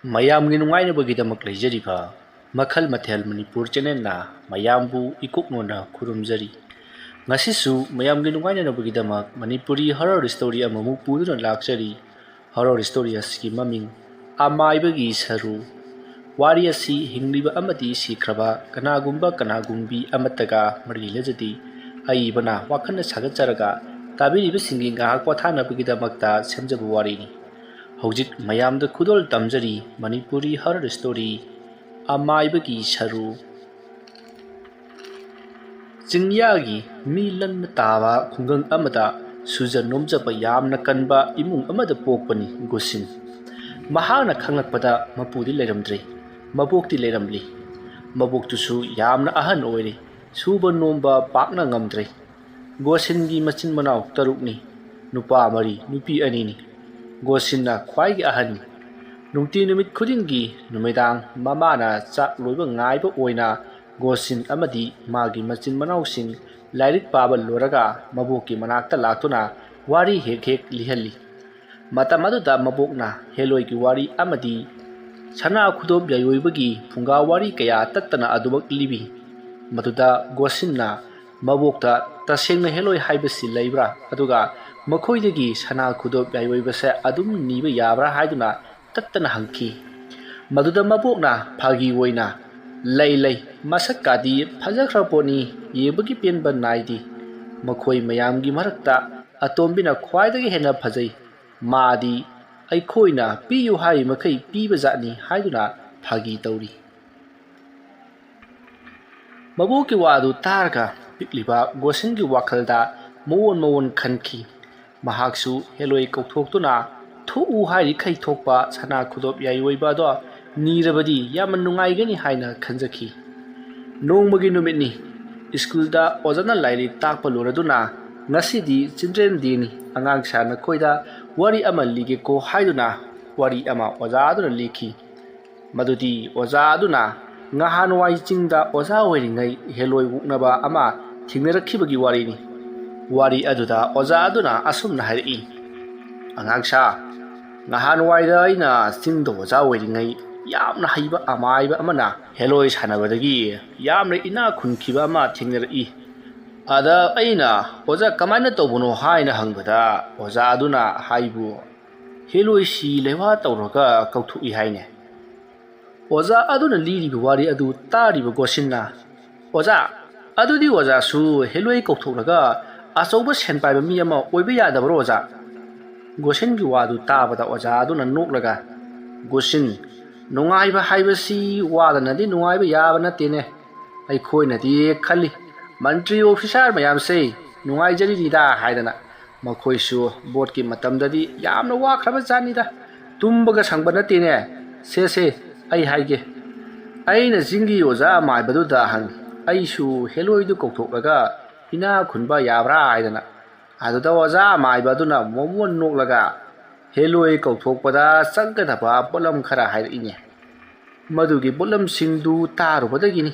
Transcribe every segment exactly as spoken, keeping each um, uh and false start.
ꯃꯌꯥꯝꯒꯤ ꯅꯨꯡꯉꯥꯏꯅꯕꯒꯤꯗꯃꯛ ꯂꯩꯖꯔꯤꯕ ꯃꯈꯜ ꯃꯊꯦꯜ ꯃꯅꯤꯄꯨꯔ ꯆꯦꯅꯦꯜꯅ ꯃꯌꯥꯝꯕꯨ ꯏꯀꯣꯛꯅꯣꯅ ꯈꯨꯔꯨꯝꯖꯔꯤ꯫ ꯉꯁꯤꯁꯨ ꯃꯌꯥꯝꯒꯤ ꯅꯨꯡꯉꯥꯏꯅꯅꯕꯒꯤꯗꯃꯛ ꯃꯅꯤꯄꯨꯔꯤ ꯍꯣꯔꯔ ꯁ꯭ꯇꯣꯔꯤ ꯑꯃꯃꯨꯛ ꯄꯨꯗꯨꯅ ꯂꯥꯛꯆꯔꯤ꯫ ꯍꯣꯔꯔ ꯁ꯭ꯇꯣꯔꯤ ꯑꯁꯤꯒꯤ ꯃꯃꯤꯡ ꯑꯃꯥꯏꯕꯒꯤ ꯁꯔꯨ꯫ ꯋꯥꯔꯤ ꯑꯁꯤ ꯍꯤꯡꯂꯤꯕ ꯑꯃꯗꯤ ꯁꯤꯈ꯭ꯔꯕ ꯀꯅꯥꯒꯨꯝꯕ ꯀꯅꯥꯒꯨꯝꯕꯤ ꯑꯃꯠꯇꯒ ꯃꯔꯤ ꯂꯩꯅꯖꯗꯦ꯫ ꯑꯏꯕꯅ ꯋꯥꯈꯜꯅ ꯁꯥꯒꯠꯆꯔꯒ ꯇꯥꯕꯤꯔꯤꯕꯁꯤꯡꯒꯤ ꯉꯥꯏꯍꯥꯛ ꯄꯣꯊꯥꯅꯕꯒꯤꯗꯃꯛꯇ ꯁꯦꯝꯖꯕ ꯋꯥꯔꯤꯅꯤ꯫ ꯍꯧꯖꯤꯛ ꯃꯌꯥꯝꯗ ꯈꯨꯗꯣꯜ ꯇꯝꯖꯔꯤ ꯃꯅꯤꯄꯨꯔꯤ ꯍꯣꯔꯔ ꯁ꯭ꯇꯣꯔꯤ ꯑꯃꯥꯏꯕꯒꯤ ꯁꯔꯨ꯫ ꯆꯤꯡꯌꯥꯒꯤ ꯃꯤ ꯂꯟꯅ ꯇꯥꯕ ꯈꯨꯡꯒꯪ ꯑꯃꯗ ꯁꯨꯖ ꯅꯣꯝꯖꯕ ꯌꯥꯝꯅ ꯀꯟꯕ ꯏꯃꯨꯡ ꯑꯃꯗ ꯄꯣꯛꯄꯅꯤ ꯒꯣꯁꯤꯟ꯫ ꯃꯍꯥꯛꯅ ꯈꯪꯂꯛꯄꯗ ꯃꯄꯨꯗꯤ ꯂꯩꯔꯝꯗ꯭ꯔꯦ, ꯃꯕꯣꯛꯇꯤ ꯂꯩꯔꯝꯂꯤ꯫ ꯃꯕꯣꯛꯇꯨꯁꯨ ꯌꯥꯝꯅ ꯑꯍꯟ ꯑꯣꯏꯔꯦ, ꯁꯨꯕ ꯅꯣꯝꯕ ꯄꯥꯛꯅ ꯉꯝꯗ꯭ꯔꯦ꯫ ꯒꯣꯁꯤꯟꯒꯤ ꯃꯆꯤꯟ ꯃꯅꯥꯎ ꯇꯔꯨꯛꯅꯤ, ꯅꯨꯄꯥ ꯃꯔꯤ, ꯅꯨꯄꯤ ꯑꯅꯤꯅꯤ꯫ ꯒꯣꯁꯤꯟꯅ ꯈ꯭ꯋꯥꯏꯒꯤ ꯑꯍꯟꯅꯤ꯫ ꯅꯨꯡꯇꯤ ꯅꯨꯃꯤꯠ ꯈꯨꯗꯤꯡꯒꯤ ꯅꯨꯃꯤꯗꯥꯡ ꯃꯃꯥꯅ ꯆꯥꯛ ꯂꯣꯏꯕ ꯉꯥꯏꯕ ꯑꯣꯏꯅ ꯒꯣꯁꯤꯟ ꯑꯃꯗꯤ ꯃꯥꯒꯤ ꯃꯆꯤꯟ ꯃꯅꯥꯎꯁꯤꯡ ꯂꯥꯏꯔꯤꯛ ꯄꯥꯕ ꯂꯣꯏꯔꯒ ꯃꯕꯣꯛꯀꯤ ꯃꯅꯥꯛꯇ ꯂꯥꯛꯇꯨꯅ ꯋꯥꯔꯤ ꯍꯦꯛ ꯍꯦꯛ ꯂꯤꯍꯜꯂꯤ꯫ ꯃꯇꯝ ꯑꯗꯨꯗ ꯃꯕꯣꯛꯅ ꯍꯦꯂꯣꯏꯒꯤ ꯋꯥꯔꯤ ꯑꯃꯗꯤ ꯁꯅꯥ ꯈꯨꯗꯣꯞ ꯌꯥꯏꯑꯣꯏꯕꯒꯤ ꯐꯨꯡꯒꯥ ꯋꯥꯔꯤ ꯀꯌꯥ ꯇꯠꯇꯅ ꯑꯗꯨꯃꯛ ꯂꯤꯕꯤ꯫ ꯃꯗꯨꯗ ꯒꯣꯁꯤꯟꯅ ꯃꯕꯣꯛꯇ ꯇꯁꯦꯡꯅ ꯍꯦꯂꯣꯏ ꯍꯥꯏꯕꯁꯤ ꯂꯩꯕ꯭ꯔꯥ, ꯑꯗꯨꯒ ꯃꯈꯣꯏꯗꯒꯤ ꯁꯅꯥ ꯈꯨꯗꯣꯞ ꯌꯥꯏꯑꯣꯏꯕꯁꯦ ꯑꯗꯨꯝ ꯅꯤꯕ ꯌꯥꯕ꯭ꯔꯥ ꯍꯥꯏꯗꯨꯅ ꯇꯠꯇꯅ ꯍꯪꯈꯤ꯫ ꯃꯗꯨꯗ ꯃꯕꯣꯛꯅ ꯐꯥꯒꯤ ꯑꯣꯏꯅ, "ꯂꯩ, ꯂꯩ, ꯃꯁꯛꯀꯥꯗꯤ ꯐꯖꯈ꯭ꯔ ꯄꯣꯠꯅꯤ, ꯌꯦꯡꯕꯒꯤ ꯄꯦꯟꯕ ꯅꯥꯏꯗꯦ꯫ ꯃꯈꯣꯏ ꯃꯌꯥꯝꯒꯤ ꯃꯔꯛꯇ ꯑꯇꯣꯝꯕꯤꯅ ꯈ꯭ꯋꯥꯏꯗꯒꯤ ꯍꯦꯟꯅ ꯐꯖꯩ꯫ ꯃꯥꯗꯤ ꯑꯩꯈꯣꯏꯅ ꯄꯤꯌꯨ ꯍꯥꯏꯔꯤ ꯃꯈꯩ ꯄꯤꯕ ꯖꯥꯠꯅꯤ" ꯍꯥꯏꯗꯨꯅ ꯐꯥꯒꯤ ꯇꯧꯔꯤ꯫ ꯃꯕꯣꯛꯀꯤ ꯋꯥ ꯑꯗꯨ ꯇꯥꯔꯒ ꯄꯤꯛꯂꯤꯕ ꯒꯣꯁꯤꯟꯒꯤ ꯋꯥꯈꯜꯗ ꯃꯑꯣꯟ ꯃꯑꯣꯟ ꯈꯟꯈꯤ꯫ ꯃꯍꯥꯛꯁꯨ ꯍꯦꯂꯣꯏ ꯀꯧꯊꯣꯛꯇꯨꯅ ꯊꯣꯛꯎ ꯍꯥꯏꯔꯤꯈꯩ ꯊꯣꯛꯄ ꯁꯅꯥ ꯈꯨꯗꯣꯞ ꯌꯥꯏꯑꯣꯏꯕ ꯑꯗꯣ ꯅꯤꯔꯕꯗꯤ ꯌꯥꯝꯅ ꯅꯨꯡꯉꯥꯏꯒꯅꯤ ꯍꯥꯏꯅ ꯈꯟꯖꯈꯤ꯫ ꯅꯣꯡꯃꯒꯤ ꯅꯨꯃꯤꯠꯅꯤ꯫ ꯁ꯭ꯀꯨꯜꯗ ꯑꯣꯖꯥꯅ ꯂꯥꯏꯔꯤꯛ ꯇꯥꯛꯄ ꯂꯣꯏꯔꯗꯨꯅ, "ꯉꯁꯤꯗꯤ ꯆꯤꯜꯗ꯭ꯔꯦꯟ ꯗꯦꯅꯤ, ꯑꯉꯥꯡꯁꯥ ꯅꯈꯣꯏꯗ ꯋꯥꯔꯤ ꯑꯃ ꯂꯤꯒꯦꯀꯣ" ꯍꯥꯏꯗꯨꯅ ꯋꯥꯔꯤ ꯑꯃ ꯑꯣꯖꯥ ꯑꯗꯨꯅ ꯂꯤꯈꯤ꯫ ꯃꯗꯨꯗꯤ ꯑꯣꯖꯥ ꯑꯗꯨꯅ ꯉꯍꯥꯟꯋꯥꯏ ꯆꯤꯡꯗ ꯑꯣꯖꯥ ꯑꯣꯏꯔꯤꯉꯩ ꯍꯦꯂꯣꯏ ꯑꯣꯛꯅꯕ ꯑꯃ ꯊꯦꯡꯅꯔꯛꯈꯤꯕꯒꯤ ꯋꯥꯔꯤꯅꯤ꯫ ꯋꯥꯔꯤ ꯑꯗꯨꯗ ꯑꯣꯖꯥ ꯑꯗꯨꯅ ꯑꯁꯨꯝꯅ ꯍꯥꯏꯔꯛꯏ, "ꯑꯉꯥꯡꯁꯥ, ꯅꯍꯥꯟꯋꯥꯏꯗ ꯑꯩꯅ ꯆꯤꯡꯗ ꯑꯣꯖꯥ ꯑꯣꯏꯔꯤꯉꯩ ꯌꯥꯝꯅ ꯍꯩꯕ ꯑꯃꯥꯏꯕ ꯑꯃꯅ ꯍꯦꯂꯣꯏ ꯁꯥꯟꯅꯕꯗꯒꯤ ꯌꯥꯝꯅ ꯏꯅꯥꯛ ꯈꯨꯟꯈꯤꯕ ꯑꯃ ꯊꯦꯡꯅꯔꯛꯏ꯫ ꯑꯗ ꯑꯩꯅ, "ꯑꯣꯖꯥ, ꯀꯃꯥꯏꯅ ꯇꯧꯕꯅꯣ?" ꯍꯥꯏꯅ ꯍꯪꯕꯗ, ꯑꯣꯖꯥ ꯑꯗꯨꯅ ꯍꯥꯏꯕꯨ, "ꯍꯦꯂꯣꯏꯁꯤ ꯂꯩꯋꯥ ꯇꯧꯔꯒ ꯀꯧꯊꯣꯛꯏ" ꯍꯥꯏꯅꯦ꯫ ꯑꯣꯖꯥ ꯑꯗꯨꯅ ꯂꯤꯔꯤꯕ ꯋꯥꯔꯤ ꯑꯗꯨ ꯇꯥꯔꯤꯕ ꯒꯣꯁꯤꯟꯅ, "ꯑꯣꯖꯥ, ꯑꯗꯨꯗꯤ ꯑꯣꯖꯥꯁꯨ ꯍꯦꯂꯣꯏ ꯀꯧꯊꯣꯛꯂꯒ ꯑꯆꯧꯕ ꯁꯦꯟ ꯄꯥꯏꯕ ꯃꯤ ꯑꯃ ꯑꯣꯏꯕ ꯌꯥꯗꯕ꯭ꯔꯣ, ꯑꯣꯖꯥ?" ꯒꯣꯁꯤꯟꯒꯤ ꯋꯥꯗꯨ ꯇꯥꯕꯗ ꯑꯣꯖꯥ ꯑꯗꯨꯅ ꯅꯣꯛꯂꯒ, "ꯒꯣꯁꯤꯟ, ꯅꯨꯡꯉꯥꯏꯕ ꯍꯥꯏꯕꯁꯤ ꯋꯥꯗꯅꯗꯤ ꯅꯨꯡꯉꯥꯏꯕ ꯌꯥꯕ ꯅꯠꯇꯦꯅꯦ꯫ ꯑꯩꯈꯣꯏꯅꯗꯤ ꯈꯜꯂꯤ, ꯃꯟꯇ꯭ꯔꯤ ꯑꯣꯐꯤꯁꯥꯔ ꯃꯌꯥꯝꯁꯦ ꯅꯨꯡꯉꯥꯏꯖꯔꯤꯅꯤꯗ ꯍꯥꯏꯗꯅ꯫ ꯃꯈꯣꯏꯁꯨ ꯚꯣꯠꯀꯤ ꯃꯇꯝꯗꯗꯤ ꯌꯥꯝꯅ ꯋꯥꯈ꯭ꯔꯕ ꯖꯥꯠꯅꯤꯗ꯫ ꯇꯨꯝꯕꯒ ꯁꯪꯕ ꯅꯠꯇꯦꯅꯦ꯫ ꯁꯦ, ꯁꯦ, ꯑꯩ ꯍꯥꯏꯒꯦ꯫ ꯑꯩꯅ ꯆꯤꯡꯒꯤ ꯑꯣꯖꯥ ꯑꯃꯥꯏꯕꯗꯨꯗ ꯍꯪꯉꯤ, ꯑꯩꯁꯨ ꯍꯦꯂꯣꯏꯗꯨ ꯀꯧꯊꯣꯛꯂꯒ ꯏꯅꯥ ꯈꯨꯟꯕ ꯌꯥꯕ꯭ꯔꯥ ꯍꯥꯏꯗꯅ꯫ ꯑꯗꯨꯗ ꯑꯣꯖꯥ ꯑꯃꯥꯏꯕ ꯑꯗꯨꯅ ꯃꯣꯃꯣꯟ ꯅꯣꯛꯂꯒ, ꯍꯦꯂꯣꯏ ꯀꯧꯊꯣꯛꯄꯗ ꯆꯪꯒꯗꯕ ꯄꯣꯠꯂꯝ ꯈꯔ ꯍꯥꯏꯔꯛꯏꯅꯦ꯫ ꯃꯗꯨꯒꯤ ꯄꯣꯠꯂꯝꯁꯤꯡꯗꯨ ꯇꯥꯔꯨꯕꯗꯒꯤꯅꯤ꯫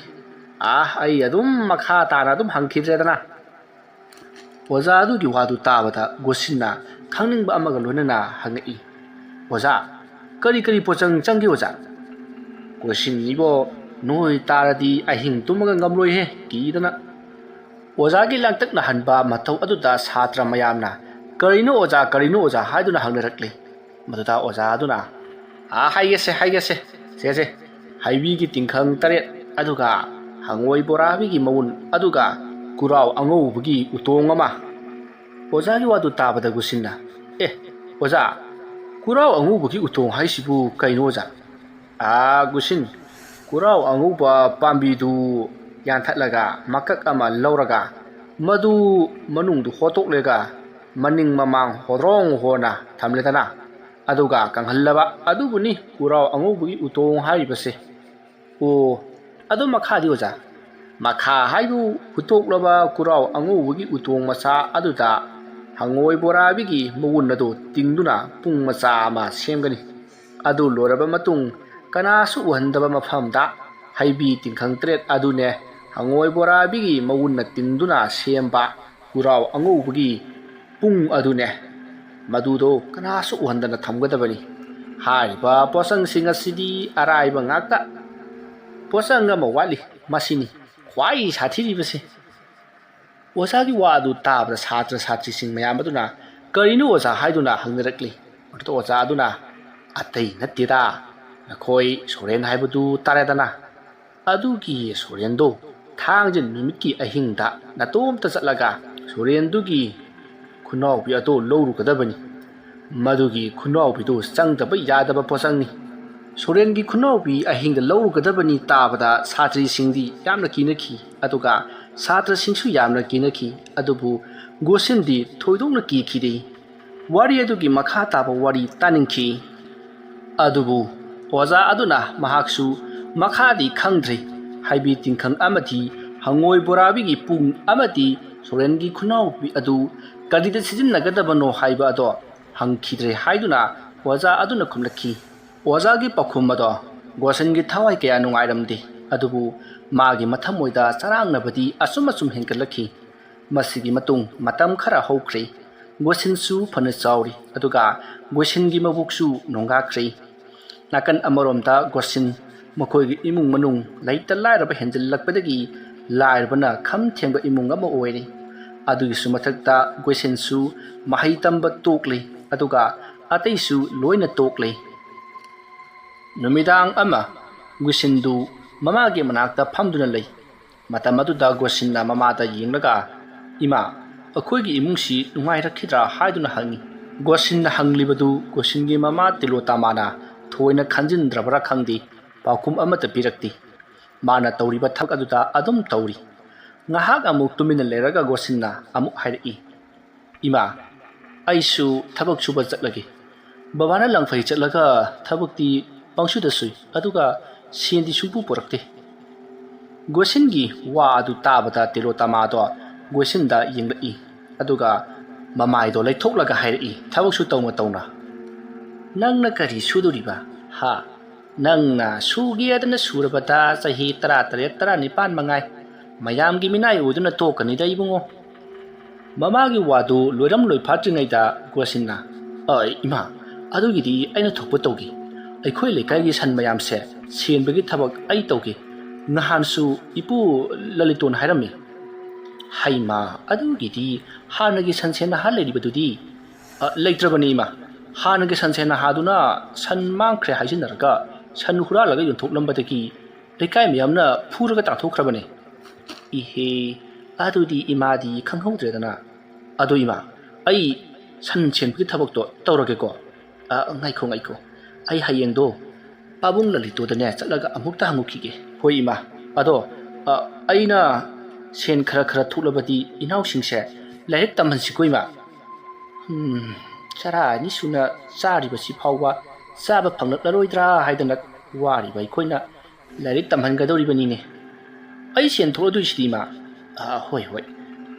ꯑꯥ, ꯑꯩ ꯑꯗꯨꯝ ꯃꯈꯥ ꯇꯥꯅ ꯑꯗꯨꯝ ꯍꯪꯈꯤꯗ꯭ꯔꯦꯗꯅ꯫ ꯑꯣꯖꯥ ꯑꯗꯨꯒꯤ ꯋꯥꯗꯨ ꯇꯥꯕꯗ ꯒꯣꯁꯤꯟꯅ ꯈꯪꯅꯤꯡꯕ ꯑꯃꯒ ꯂꯣꯏꯅꯅ ꯍꯪꯉꯛꯏ, "ꯑꯣꯖꯥ, ꯀꯔꯤ ꯀꯔꯤ ꯄꯣꯠꯆꯪ ꯆꯪꯒꯦ, ꯑꯣꯖꯥ?" "ꯒꯣꯁꯤꯟ ꯏꯕꯣ, ꯅꯣꯏ ꯇꯥꯔꯗꯤ ꯑꯍꯤꯡ ꯇꯨꯝꯃꯒ ꯉꯝꯂꯣꯏꯍꯦ, ꯀꯤꯗꯅ!" ꯑꯣꯖꯥꯒꯤ ꯂꯥꯡꯇꯛꯅꯍꯟꯕ ꯃꯇꯧ ꯑꯗꯨꯗ ꯁꯥꯇ꯭ꯔ ꯃꯌꯥꯝꯅ, "ꯀꯔꯤꯅꯣ ꯑꯣꯖꯥ, ꯀꯔꯤꯅꯣ ꯑꯣꯖꯥ?" ꯍꯥꯏꯗꯨꯅ ꯍꯪꯅꯔꯛꯂꯤ꯫ ꯃꯗꯨꯗ ꯑꯣꯖꯥ ꯑꯗꯨꯅ, "ꯑꯥ, ꯍꯥꯏꯒꯦꯁꯦ, ꯍꯥꯏꯒꯦꯁꯦ꯫ ꯁꯦ, ꯁꯦ, ꯍꯩꯕꯤꯒꯤ ꯇꯤꯡꯈꯪ ꯇꯔꯦꯠ, ꯑꯗꯨꯒ ꯍꯪꯉꯣꯏ ꯕꯣꯔꯥꯕꯤꯒꯤ ꯃꯎꯟ, ꯑꯗꯨꯒ ꯀꯨꯔꯥꯎ ꯑꯉꯧꯕꯒꯤ ꯎꯇꯣꯡ ꯑꯃ"꯫ ꯑꯣꯖꯥꯒꯤ ꯋꯥꯗꯨ ꯇꯥꯕꯗ ꯒꯨꯁꯤꯟꯅ, "ꯑꯦ, ꯑꯣꯖꯥ, ꯀꯨꯔꯥꯎ ꯑꯉꯧꯕꯒꯤ ꯎꯇꯣꯡ ꯍꯥꯏꯁꯤꯕꯨ ꯀꯩꯅꯣ, ꯑꯣꯖꯥ?" "ꯑꯥ, ꯒꯨꯁꯤꯟ, ꯀꯨꯔꯥꯎ ꯑꯉꯧꯕ ꯄꯥꯝꯕꯤꯗꯨ ꯌꯥꯟꯊꯠꯂꯒ ꯃꯀꯛ ꯑꯃ ꯂꯧꯔꯒ ꯃꯗꯨ ꯃꯅꯨꯡꯗꯨ ꯍꯣꯠꯇꯣꯛꯂꯒ ꯃꯅꯤꯡ ꯃꯃꯥꯡ ꯍꯣꯗ꯭ꯔꯣꯡ ꯍꯣꯅ ꯊꯝꯂꯦꯗꯅ, ꯑꯗꯨꯒ ꯀꯪꯍꯜꯂꯕ ꯑꯗꯨꯕꯨꯅꯤ ꯀꯨꯔꯥꯎ ꯑꯉꯧꯕꯒꯤ ꯎꯇꯣꯡ ꯍꯥꯏꯔꯤꯕꯁꯦ"꯫ "ꯑꯣ, ꯑꯗꯨ ꯃꯈꯥꯗꯤ, ꯑꯣꯖꯥ?" "ꯃꯈꯥ ꯍꯥꯏꯕꯨ ꯍꯨꯠꯇꯣꯛꯂꯕ ꯀꯨꯔꯥꯎ ꯑꯉꯧꯕꯒꯤ ꯎꯇꯣꯡ ꯃꯆꯥ ꯑꯗꯨꯗ ꯍꯪꯉꯣꯏ ꯕꯣꯔꯥꯕꯤꯒꯤ ꯃꯎꯟ ꯑꯗꯨ ꯇꯤꯡꯗꯨꯅ ꯄꯨꯡ ꯃꯆꯥ ꯑꯃ ꯁꯦꯝꯒꯅꯤ꯫ ꯑꯗꯨ ꯂꯣꯏꯔꯕ ꯃꯇꯨꯡ, ꯀꯅꯥꯁꯨ ꯎꯍꯟꯗꯕ ꯃꯐꯝꯗ ꯍꯩꯕꯤ ꯇꯤꯡꯈꯪ ꯇꯔꯦꯠ ꯑꯗꯨꯅꯦ ꯍꯪꯉꯣꯏ ꯕꯣꯔꯥꯕꯤꯒꯤ ꯃꯎꯟꯅ ꯇꯤꯡꯗꯨꯅ ꯁꯦꯝꯕ ꯀꯨꯔꯥꯎ ꯑꯉꯧꯕꯒꯤ ꯄꯨꯡ ꯑꯗꯨꯅꯦ"꯫ ꯃꯗꯨꯗꯣ ꯀꯅꯥꯁꯨ ꯎꯍꯟꯗꯅ ꯊꯝꯒꯗꯕꯅꯤ꯫ ꯍꯥꯏꯔꯤꯕ ꯄꯣꯠꯆꯪꯁꯤꯡ ꯑꯁꯤꯗꯤ ꯑꯔꯥꯏꯕ ꯉꯥꯛꯇ꯫ ꯄꯣꯠꯆꯪ ꯑꯃ ꯋꯥꯠꯂꯤ, ꯃꯁꯤꯅꯤ ꯈ꯭ꯋꯥꯏ ꯁꯥꯊꯤꯔꯤꯕꯁꯦ꯫ ꯑꯣꯖꯥꯒꯤ ꯋꯥ ꯑꯗꯨ ꯇꯥꯕꯗ ꯁꯥꯇ꯭ꯔ ꯁꯥꯇ꯭ꯔꯤꯁꯤꯡ ꯃꯌꯥꯝ ꯑꯗꯨꯅ "ꯀꯔꯤꯅꯣ ꯑꯣꯖꯥ?" ꯍꯥꯏꯗꯨꯅ ꯍꯪꯅꯔꯛꯂꯤ꯫ ꯃꯗꯨꯗ ꯑꯣꯖꯥ ꯑꯗꯨꯅ "ꯑꯇꯩ ꯅꯠꯇꯦꯗ, ꯅꯈꯣꯏ ꯁꯣꯔꯦꯟ ꯍꯥꯏꯕꯗꯨ ꯇꯥꯔꯦꯗꯅ꯫ ꯑꯗꯨꯒꯤ ꯁꯣꯔꯦꯟꯗꯣ ꯊꯥꯡꯖ ꯅꯨꯃꯤꯠꯀꯤ ꯑꯍꯤꯡꯗ ꯅꯇꯣꯝꯇ ꯆꯠꯂꯒ ꯁꯣꯔꯦꯟꯗꯨꯒꯤ ꯈꯨꯅꯥꯎꯕꯤ ꯑꯗꯨ ꯂꯧꯔꯨꯒꯗꯕꯅꯤ꯫ ꯃꯗꯨꯒꯤ ꯈꯨꯅꯥꯎꯕꯤꯗꯨ ꯆꯪꯗꯕ ꯌꯥꯗꯕ ꯄꯣꯠꯆꯪꯅꯤ꯫ ꯁꯣꯔꯦꯟꯒꯤ ꯈꯨꯅꯥꯎꯕꯤ ꯑꯍꯤꯡꯗ ꯂꯧꯔꯨꯒꯗꯕꯅꯤ ꯇꯥꯕꯗ ꯁꯥꯇ꯭ꯔꯤꯁꯤꯡꯗꯤ ꯌꯥꯝꯅ ꯀꯤꯅꯈꯤ꯫ ꯑꯗꯨꯒ ꯁꯥꯇ꯭ꯔꯁꯤꯡꯁꯨ ꯌꯥꯝꯅ ꯀꯤꯅꯈꯤ꯫ ꯑꯗꯨꯕꯨ ꯒꯣꯁꯤꯟꯗꯤ ꯊꯣꯏꯗꯣꯛꯅ ꯀꯤꯈꯤꯗꯦ꯫ ꯋꯥꯔꯤ ꯑꯗꯨꯒꯤ ꯃꯈꯥ ꯇꯥꯕ ꯋꯥꯔꯤ ꯇꯥꯅꯤꯡꯈꯤ꯫ ꯑꯗꯨꯕꯨ ꯑꯣꯖꯥ ꯑꯗꯨꯅ ꯃꯍꯥꯛꯁꯨ ꯃꯈꯥꯗꯤ ꯈꯪꯗ꯭ꯔꯦ꯫ ꯍꯥꯏꯕꯤ ꯇꯤꯡꯈꯪ ꯑꯃꯗꯤ ꯍꯪꯉꯣꯏ ꯕꯣꯔꯥꯕꯤꯒꯤ ꯄꯨꯡ ꯑꯃꯗꯤ ꯁꯣꯔꯦꯟꯒꯤ ꯈꯨꯅꯥꯎꯕꯤ ꯑꯗꯨ ꯀꯔꯤꯗ ꯁꯤꯖꯤꯟꯅꯒꯗꯕꯅꯣ ꯍꯥꯏꯕ ꯑꯗꯣ ꯍꯪꯈꯤꯗ꯭ꯔꯦ ꯍꯥꯏꯗꯨꯅ ꯑꯣꯖꯥ ꯑꯗꯨꯅ ꯈꯨꯝꯂꯛꯈꯤ꯫ ꯑꯣꯖꯥꯒꯤ ꯄꯥꯎꯈꯨꯝ ꯑꯗꯣ ꯒꯣꯁꯟꯒꯤ ꯊꯋꯥꯏ ꯀꯌꯥ ꯅꯨꯡꯉꯥꯏꯔꯝꯗꯦ꯫ ꯑꯗꯨꯕꯨ ꯃꯥꯒꯤ ꯃꯊꯃꯣꯏꯗ ꯆꯔꯥꯡꯅꯕꯗꯤ ꯑꯁꯨꯝ ꯑꯁꯨꯝ ꯍꯦꯟꯒꯠꯂꯛꯈꯤ꯫ ꯃꯁꯤꯒꯤ ꯃꯇꯨꯡ ꯃꯇꯝ ꯈꯔ ꯍꯧꯈ꯭ꯔꯦ꯫ ꯒꯣꯁꯤꯟꯁꯨ ꯐꯅ ꯆꯥꯎꯔꯤ, ꯑꯗꯨꯒ ꯒꯣꯁꯤꯟꯒꯤ ꯃꯕꯨꯛꯁꯨ ꯅꯣꯡꯒꯥꯈ꯭ꯔꯦ꯫ ꯅꯥꯀꯟ ꯑꯃꯔꯣꯝꯗ ꯒꯣꯁꯤꯟ ꯃꯈꯣꯏꯒꯤ ꯏꯃꯨꯡ ꯃꯅꯨꯡ ꯂꯩꯇ ꯂꯥꯏꯔꯕ ꯍꯦꯟꯖꯤꯜꯂꯛꯄꯗꯒꯤ ꯂꯥꯏꯔꯕꯅ ꯈꯝ ꯊꯦꯡꯕ ꯏꯃꯨꯡ ꯑꯃ ꯑꯣꯏꯔꯤ꯫ ꯑꯗꯨꯒꯤꯁꯨ ꯃꯊꯛꯇ ꯒꯣꯁꯤꯟꯁꯨ ꯃꯍꯩ ꯇꯝꯕ ꯇꯣꯛꯂꯤ, ꯑꯗꯨꯒ ꯑꯇꯩꯁꯨ ꯂꯣꯏꯅ ꯇꯣꯛꯂꯤ꯫ ꯅꯨꯃꯤꯗꯥꯡ ꯑꯃ ꯒꯣꯁꯤꯟꯗꯨ ꯃꯃꯥꯒꯤ ꯃꯅꯥꯛꯇ ꯐꯝꯗꯨꯅ ꯂꯩ꯫ ꯃꯇꯝ ꯑꯗꯨꯗ ꯒꯣꯁꯤꯟꯅ ꯃꯃꯥꯗ ꯌꯦꯡꯂꯒ, "ꯏꯃꯥ, ꯑꯩꯈꯣꯏꯒꯤ ꯏꯃꯨꯡꯁꯤ ꯅꯨꯡꯉꯥꯏꯔꯛꯈꯤꯗ꯭ꯔꯥ?" ꯍꯥꯏꯗꯨꯅ ꯍꯪꯉꯤ꯫ ꯒꯣꯁꯤꯟꯅ ꯍꯪꯂꯤꯕꯗꯨ ꯒꯣꯁꯤꯟꯒꯤ ꯃꯃꯥ ꯇꯤꯂꯣꯇꯥꯃꯥꯅ ꯊꯣꯏꯅ ꯈꯟꯖꯤꯟꯗ꯭ꯔꯕ꯭ꯔꯥ ꯈꯪꯗꯦ, ꯄꯥꯎꯈꯨꯝ ꯑꯃꯠꯇ ꯄꯤꯔꯛꯇꯦ꯫ ꯃꯥꯅ ꯇꯧꯔꯤꯕ ꯊꯕꯛ ꯑꯗꯨꯗ ꯑꯗꯨꯝ ꯇꯧꯔꯤ꯫ ꯉꯥꯏꯍꯥꯛ ꯑꯃꯨꯛ ꯇꯨꯃꯤꯟꯅ ꯂꯩꯔꯒ ꯒꯣꯁꯤꯟꯅ ꯑꯃꯨꯛ ꯍꯥꯏꯔꯛꯏ, "ꯏꯃꯥ, ꯑꯩꯁꯨ ꯊꯕꯛ ꯁꯨꯕ ꯆꯠꯂꯒꯦ꯫ ꯕꯕꯥꯅ ꯂꯪꯐꯩ ꯆꯠꯂꯒ ꯊꯕꯛꯇꯤ ꯄꯪꯁꯨꯗ ꯁꯨꯏ, ꯑꯗꯨꯒ ꯁꯦꯟꯗꯤ ꯁꯨꯡꯄꯨ ꯄꯨꯔꯛꯇꯦ꯫" ꯒꯣꯁꯤꯟꯒꯤ ꯋꯥ ꯑꯗꯨ ꯇꯥꯕꯗ ꯇꯤꯂꯣꯇꯥꯃꯥꯗꯣ ꯒꯣꯁꯤꯟꯗ ꯌꯦꯡꯂꯛꯏ, ꯑꯗꯨꯒ ꯃꯃꯥꯏꯗꯣ ꯂꯩꯊꯣꯛꯂꯒ ꯍꯥꯏꯔꯛꯏ, ꯊꯕꯛꯁꯨ ꯇꯧꯅ ꯇꯧꯅ, "ꯅꯪꯅ ꯀꯔꯤ ꯁꯨꯗꯣꯔꯤꯕ? ꯍꯥ? ꯅꯪꯅ ꯁꯨꯒꯦꯗꯅ ꯁꯨꯔꯕꯗ ꯆꯍꯤ ꯇꯔꯥ ꯇꯔꯦꯠ, ꯇꯔꯥ ꯅꯤꯄꯥꯟ ꯃꯉꯥꯏ꯫ ꯃꯌꯥꯝꯒꯤ ꯃꯤꯅꯥꯏ ꯑꯣꯏꯗꯨꯅ ꯇꯣꯛꯀꯅꯤꯗ, ꯏꯕꯨꯡꯉꯣ꯫" ꯃꯃꯥꯒꯤ ꯋꯥꯗꯨ ꯂꯣꯏꯔꯝ ꯂꯣꯏꯐꯥꯠꯇ꯭ꯔꯤꯉꯩꯗ ꯒꯣꯁꯤꯟꯅ, "ꯑ, ꯏꯃꯥ, ꯑꯗꯨꯒꯤꯗꯤ ꯑꯩꯅ ꯊꯣꯛꯄ ꯇꯧꯒꯦ꯫ ꯑꯩꯈꯣꯏ ꯂꯩꯀꯥꯏꯒꯤ ꯁꯟ ꯃꯌꯥꯝꯁꯦ ꯁꯦꯟꯕꯒꯤ ꯊꯕꯛ ꯑꯩ ꯇꯧꯒꯦ꯫ ꯅꯍꯥꯟꯁꯨ ꯏꯄꯨ ꯂꯂꯤꯇꯣꯟ ꯍꯥꯏꯔꯝꯃꯤ꯫" "ꯍꯩꯃꯥ, ꯑꯗꯨꯒꯤꯗꯤ ꯍꯥꯟꯅꯒꯤ ꯁꯟꯁꯦꯟ ꯅꯍꯥ ꯂꯩꯔꯤꯕꯗꯨꯗꯤ?" "ꯑ, ꯂꯩꯇ꯭ꯔꯕꯅꯤ ꯏꯃꯥ꯫ ꯍꯥꯟꯅꯒꯤ ꯁꯟꯁꯦꯟ ꯅꯍꯥꯗꯨꯅ ꯁꯟ ꯃꯥꯡꯈ꯭ꯔꯦ ꯍꯥꯏꯖꯤꯟꯅꯔꯒ ꯁꯟ ꯍꯨꯔꯥꯜꯂꯒ ꯌꯣꯟꯊꯣꯛꯂꯝꯕꯗꯒꯤ ꯂꯩꯀꯥꯏ ꯃꯌꯥꯝꯅ ꯐꯨꯔꯒ ꯇꯥꯟꯊꯣꯛꯈ꯭ꯔꯕꯅꯦ꯫" "ꯏꯍꯦ, ꯑꯗꯨꯗꯤ ꯏꯃꯥꯗꯤ ꯈꯪꯍꯧꯗ꯭ꯔꯦꯗꯅ꯫ ꯑꯗꯣ ꯏꯃꯥ, ꯑꯩ ꯁꯟ ꯁꯦꯟꯕꯒꯤ ꯊꯕꯛꯇꯣ ꯇꯧꯔꯒꯦꯀꯣ꯫" "ꯑ, ꯉꯥꯏꯈꯣ, ꯉꯥꯏꯈꯣ꯫ ꯑꯩ ꯍꯌꯦꯡꯗꯣ ꯄꯥꯕꯨꯡ ꯂꯂꯤꯇꯣꯗꯅꯦ ꯆꯠꯂꯒ ꯑꯃꯨꯛꯇ ꯍꯪꯉꯨꯈꯤꯒꯦ꯫" "ꯍꯣꯏ ꯏꯃꯥ꯫ ꯑꯗꯣ, ꯑ, ꯑꯩꯅ ꯁꯦꯟ ꯈꯔ ꯈꯔ ꯊꯣꯛꯂꯕꯗꯤ ꯏꯅꯥꯎꯁꯤꯡꯁꯦ ꯂꯥꯏꯔꯤꯛ ꯇꯝꯍꯟꯁꯤꯀꯣ ꯏꯃꯥ꯫" "ꯎꯝ, ꯆꯔꯥ ꯑꯅꯤ ꯁꯨꯅ ꯆꯥꯔꯤꯕꯁꯤ ꯐꯥꯎꯕ ꯆꯥꯕ ꯐꯪꯂꯛꯂꯔꯣꯏꯗ꯭ꯔꯥ ꯍꯥꯏꯗꯅ ꯋꯥꯔꯤꯕ ꯑꯩꯈꯣꯏꯅ ꯂꯥꯏꯔꯤꯛ ꯇꯝꯍꯟꯒꯗꯧꯔꯤꯕꯅꯤꯅꯦ꯫ ꯑꯩ ꯁꯦꯟ ꯊꯣꯛꯂꯗꯣꯏꯁꯤꯗꯤ ꯏꯃꯥ꯫" "ꯑ, ꯍꯣꯏ, ꯍꯣꯏ꯫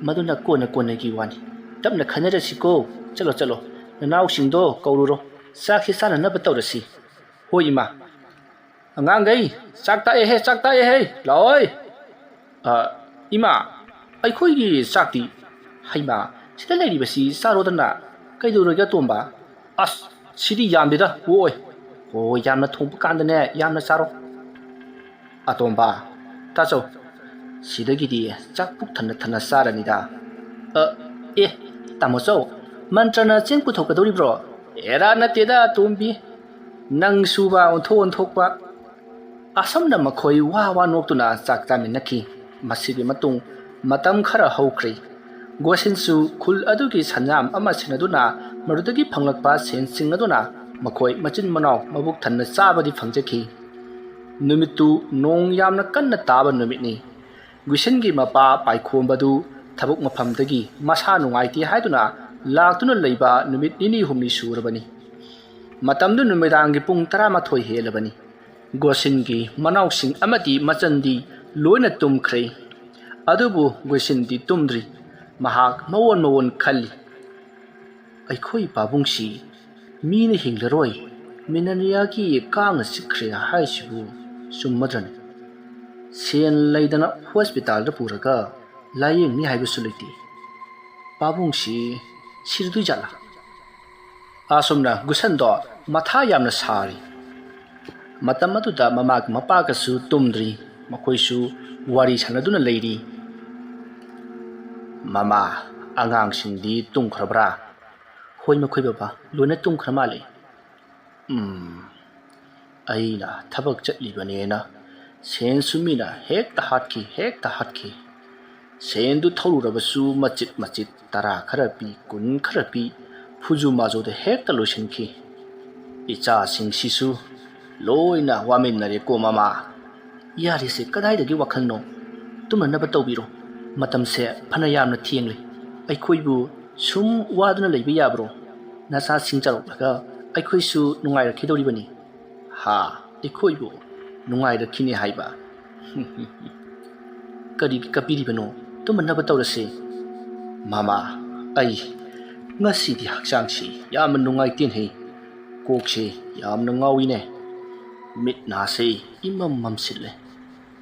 ꯃꯗꯨꯅ ꯀꯣꯟꯅ ꯀꯣꯟꯅꯒꯤ ꯋꯥꯅꯤ꯫ ꯇꯞꯅ ꯈꯟꯅꯔꯁꯤꯀꯣ꯫ ꯆꯠꯂꯣ, ꯆꯠꯂꯣ꯫ ꯅꯅꯥꯎꯁꯤꯡꯗꯣ ꯀꯧꯔꯨꯔꯣ꯫ ꯆꯥꯛꯁꯤ ꯆꯥꯅꯅꯕ ꯇꯧꯔꯁꯤ꯫" "ꯍꯣꯏ ꯏꯃꯥ꯫" "ꯑꯉꯥꯡꯈꯩ, ꯆꯥꯛ ꯇꯥꯛꯑꯦꯍꯦ, ꯆꯥꯛ ꯇꯥꯛꯑꯦꯍꯦ꯫ ꯂꯥꯛꯑꯣꯏ꯫" "ꯑ, ꯏꯃꯥ, ꯑꯩꯈꯣꯏꯒꯤ ꯆꯥꯛꯇꯤ?" "ꯍꯩꯃꯥ, ꯁꯤꯗ ꯂꯩꯔꯤꯕꯁꯤ ꯆꯥꯔꯣꯗꯅ꯫ ꯀꯩꯗꯧꯔꯒꯦ ꯑꯇꯣꯝꯕ?" "ꯑꯁ, ꯁꯤꯗꯤ ꯌꯥꯝꯗꯦꯗ, ꯑꯣꯏ꯫ ꯑꯣ, ꯌꯥꯝꯅ ꯊꯣꯡꯕ ꯀꯥꯟꯗꯅꯦ, ꯌꯥꯝꯅ ꯆꯥꯔꯣ꯫" "ꯑꯇꯣꯝꯕ, ꯇꯥꯆꯧ, ꯁꯤꯗꯒꯤꯗꯤ ꯆꯥꯛ ꯄꯨꯛ ꯊꯟꯅ ꯊꯟꯅ ꯆꯥꯔꯅꯤꯗ꯫" "ꯑ, ꯑꯦ, ꯇꯥꯃꯣꯆꯧ, ꯃꯟꯇ꯭ꯔꯅ ꯆꯦꯡ ꯄꯨꯊꯣꯛꯀꯗꯧꯔꯤꯕ꯭ꯔꯣ?" "ꯑꯦꯔꯥ, ꯅꯠꯇꯦꯗ, ꯇꯣꯝꯕꯤ꯫ ꯅꯪ ꯁꯨꯕ ꯑꯣꯟꯊꯣꯛ ꯑꯣꯟꯊꯣꯛꯄ꯫" ꯑꯁꯨꯝꯅ ꯃꯈꯣꯏ ꯋꯥ ꯋꯥ ꯅꯣꯛꯇꯨꯅ ꯆꯥꯛ ꯆꯥꯃꯤꯟꯅꯈꯤ꯫ ꯃꯁꯤꯒꯤ ꯃꯇꯨꯡ ꯃꯇꯝ ꯈꯔ ꯍꯧꯈ꯭ꯔꯦ꯫ ꯒꯣꯁꯤꯟꯁꯨ ꯈꯨꯜ ꯑꯗꯨꯒꯤ ꯁꯟꯌꯥꯝ ꯑꯃ ꯁꯤꯟꯅꯗꯨꯅ ꯃꯗꯨꯗꯒꯤ ꯐꯪꯂꯛꯄ ꯁꯦꯟꯁꯤꯡ ꯑꯗꯨꯅ ꯃꯈꯣꯏ ꯃꯆꯤꯟ ꯃꯅꯥꯎ ꯃꯕꯨꯛ ꯊꯟꯅ ꯆꯥꯕꯗꯤ ꯐꯪꯖꯈꯤ꯫ ꯅꯨꯃꯤꯠꯇꯨ ꯅꯣꯡ ꯌꯥꯝꯅ ꯀꯟꯅ ꯇꯥꯕ ꯅꯨꯃꯤꯠꯅꯤ꯫ ꯒꯨꯏꯁꯤꯟꯒꯤ ꯃꯄꯥ ꯄꯥꯏꯈꯣꯝꯕꯗꯨ ꯊꯕꯛ ꯃꯐꯝꯗꯒꯤ ꯃꯁꯥ ꯅꯨꯡꯉꯥꯏꯇꯦ ꯍꯥꯏꯗꯨꯅ ꯂꯥꯛꯇꯨꯅ ꯂꯩꯕ ꯅꯨꯃꯤꯠ ꯅꯤꯅꯤ ꯍꯨꯝꯅꯤ ꯁꯨꯔꯕꯅꯤ꯫ ꯃꯇꯝꯗꯨ ꯅꯨꯃꯤꯗꯥꯡꯒꯤ ꯄꯨꯡ ꯇꯔꯥꯃꯥꯊꯣꯏ ꯍꯦꯜꯂꯕꯅꯤ꯫ ꯒꯣꯁꯤꯟꯒꯤ ꯃꯅꯥꯎꯁꯤꯡ ꯑꯃꯗꯤ ꯃꯆꯟꯗꯤ ꯂꯣꯏꯅ ꯇꯨꯝꯈ꯭ꯔꯦ꯫ ꯑꯗꯨꯕꯨ ꯒꯣꯁꯤꯟꯗꯤ ꯇꯨꯝꯗ꯭ꯔꯤ꯫ ꯃꯍꯥꯛ ꯃꯋꯣꯟ ꯃꯋꯣꯟ ꯈꯜꯂꯤ꯫ "ꯑꯩꯈꯣꯏ ꯄꯥꯕꯨꯡꯁꯤ ꯃꯤꯅ ꯍꯤꯡꯂꯔꯣꯏ, ꯃꯦꯂꯦꯔꯤꯌꯥꯒꯤ ꯀꯥꯡꯅ ꯆꯤꯛꯈ꯭ꯔꯦ ꯍꯥꯏꯁꯤꯕꯨ ꯆꯨꯝꯃꯗ꯭ꯔꯅꯦ? ꯁꯦꯟ ꯂꯩꯗꯅ ꯍꯣꯁꯄꯤꯇꯥꯜꯗ ꯄꯨꯔꯒ ꯂꯥꯌꯦꯡꯅꯤ ꯍꯥꯏꯕꯁꯨ ꯂꯩꯇꯦ꯫" ꯄꯥꯕꯨꯡꯁꯤ ꯁꯤꯔꯗꯣꯏꯖꯥꯠꯂꯥ? ꯑꯁꯨꯝꯅ ꯒꯨꯁꯟꯗꯣ ꯃꯊꯥ ꯌꯥꯝꯅ ꯁꯥꯔꯤ꯫ ꯃꯇꯝ ꯑꯗꯨꯗ ꯃꯃꯥꯒ ꯃꯄꯥꯒꯁꯨ ꯇꯨꯝꯗ꯭ꯔꯤ꯫ ꯃꯈꯣꯏꯁꯨ ꯋꯥꯔꯤ ꯁꯥꯟꯅꯗꯨꯅ ꯂꯩꯔꯤ꯫ "ꯃꯃꯥ, ꯑꯉꯥꯡꯁꯤꯡꯗꯤ ꯇꯨꯝꯈ꯭ꯔꯕ꯭ꯔꯥ?" "ꯍꯣꯏ ꯃꯈꯣꯏ ꯕꯕꯥ, ꯂꯣꯏꯅ ꯇꯨꯝꯈ꯭ꯔ ꯃꯥꯜꯂꯦ꯫" "ꯎꯝ, ꯑꯩꯅ ꯊꯕꯛ ꯆꯠꯂꯤꯕꯅꯦꯅ ꯁꯦꯟꯁꯨ ꯃꯤꯅ ꯍꯦꯛꯇ ꯍꯥꯠꯈꯤ, ꯍꯦꯛꯇ ꯍꯥꯠꯈꯤ꯫ ꯁꯦꯟꯗꯨ ꯊꯧꯔꯨꯔꯕꯁꯨ ꯃꯆꯤꯠ ꯃꯆꯤꯠ ꯇꯔꯥ ꯈꯔ ꯄꯤ, ꯀꯨꯟ ꯈꯔ ꯄꯤ, ꯐꯨꯖꯨ ꯃꯥꯖꯨꯗ ꯍꯦꯛꯇ ꯂꯣꯏꯁꯤꯟꯈꯤ꯫ ꯏꯆꯥꯁꯤꯡꯁꯤꯁꯨ ꯂꯣꯏꯅ ꯋꯥꯃꯤꯟꯅꯔꯦꯀꯣ ꯃꯃꯥ꯫" "ꯌꯥꯔꯦꯁꯦ, ꯀꯗꯥꯏꯗꯒꯤ ꯋꯥꯈꯜꯅꯣ? ꯇꯨꯝꯅꯅꯕ ꯇꯧꯕꯤꯔꯣ꯫ ꯃꯇꯝꯁꯦ ꯐꯅ ꯌꯥꯝꯅ ꯊꯦꯡꯂꯦ꯫ ꯑꯩꯈꯣꯏꯕꯨ ꯁꯨꯝ ꯋꯥꯗꯨꯅ ꯂꯩꯕ ꯌꯥꯕ꯭ꯔꯣ? ꯅꯆꯥꯁꯤꯡ ꯆꯥꯎꯔꯛꯂꯒ ꯑꯩꯈꯣꯏꯁꯨ ꯅꯨꯡꯉꯥꯏꯔꯛꯈꯤꯗꯧꯔꯤꯕꯅꯤ꯫" "ꯍꯥ, ꯑꯩꯈꯣꯏꯕꯨ ꯅꯨꯡꯉꯥꯏꯔꯛꯈꯤꯅꯤ ꯍꯥꯏꯕ? ꯀꯔꯤꯒꯤ ꯀꯞꯄꯤꯔꯤꯕꯅꯣ? ꯇꯨꯝꯅꯅꯕ ꯇꯧꯔꯁꯦ꯫" "ꯃꯃꯥ, ꯑꯩ ꯉꯁꯤꯗꯤ ꯍꯛꯆꯥꯡꯁꯤ ꯌꯥꯝꯅ ꯅꯨꯡꯉꯥꯏꯇꯦꯅꯦ꯫ ꯀꯣꯛꯁꯦ ꯌꯥꯝꯅ ꯉꯥꯎꯏꯅꯦ꯫ ꯃꯤꯠ ꯅꯥꯁꯦ ꯏꯃꯝ ꯃꯝꯁꯤꯜꯂꯦ꯫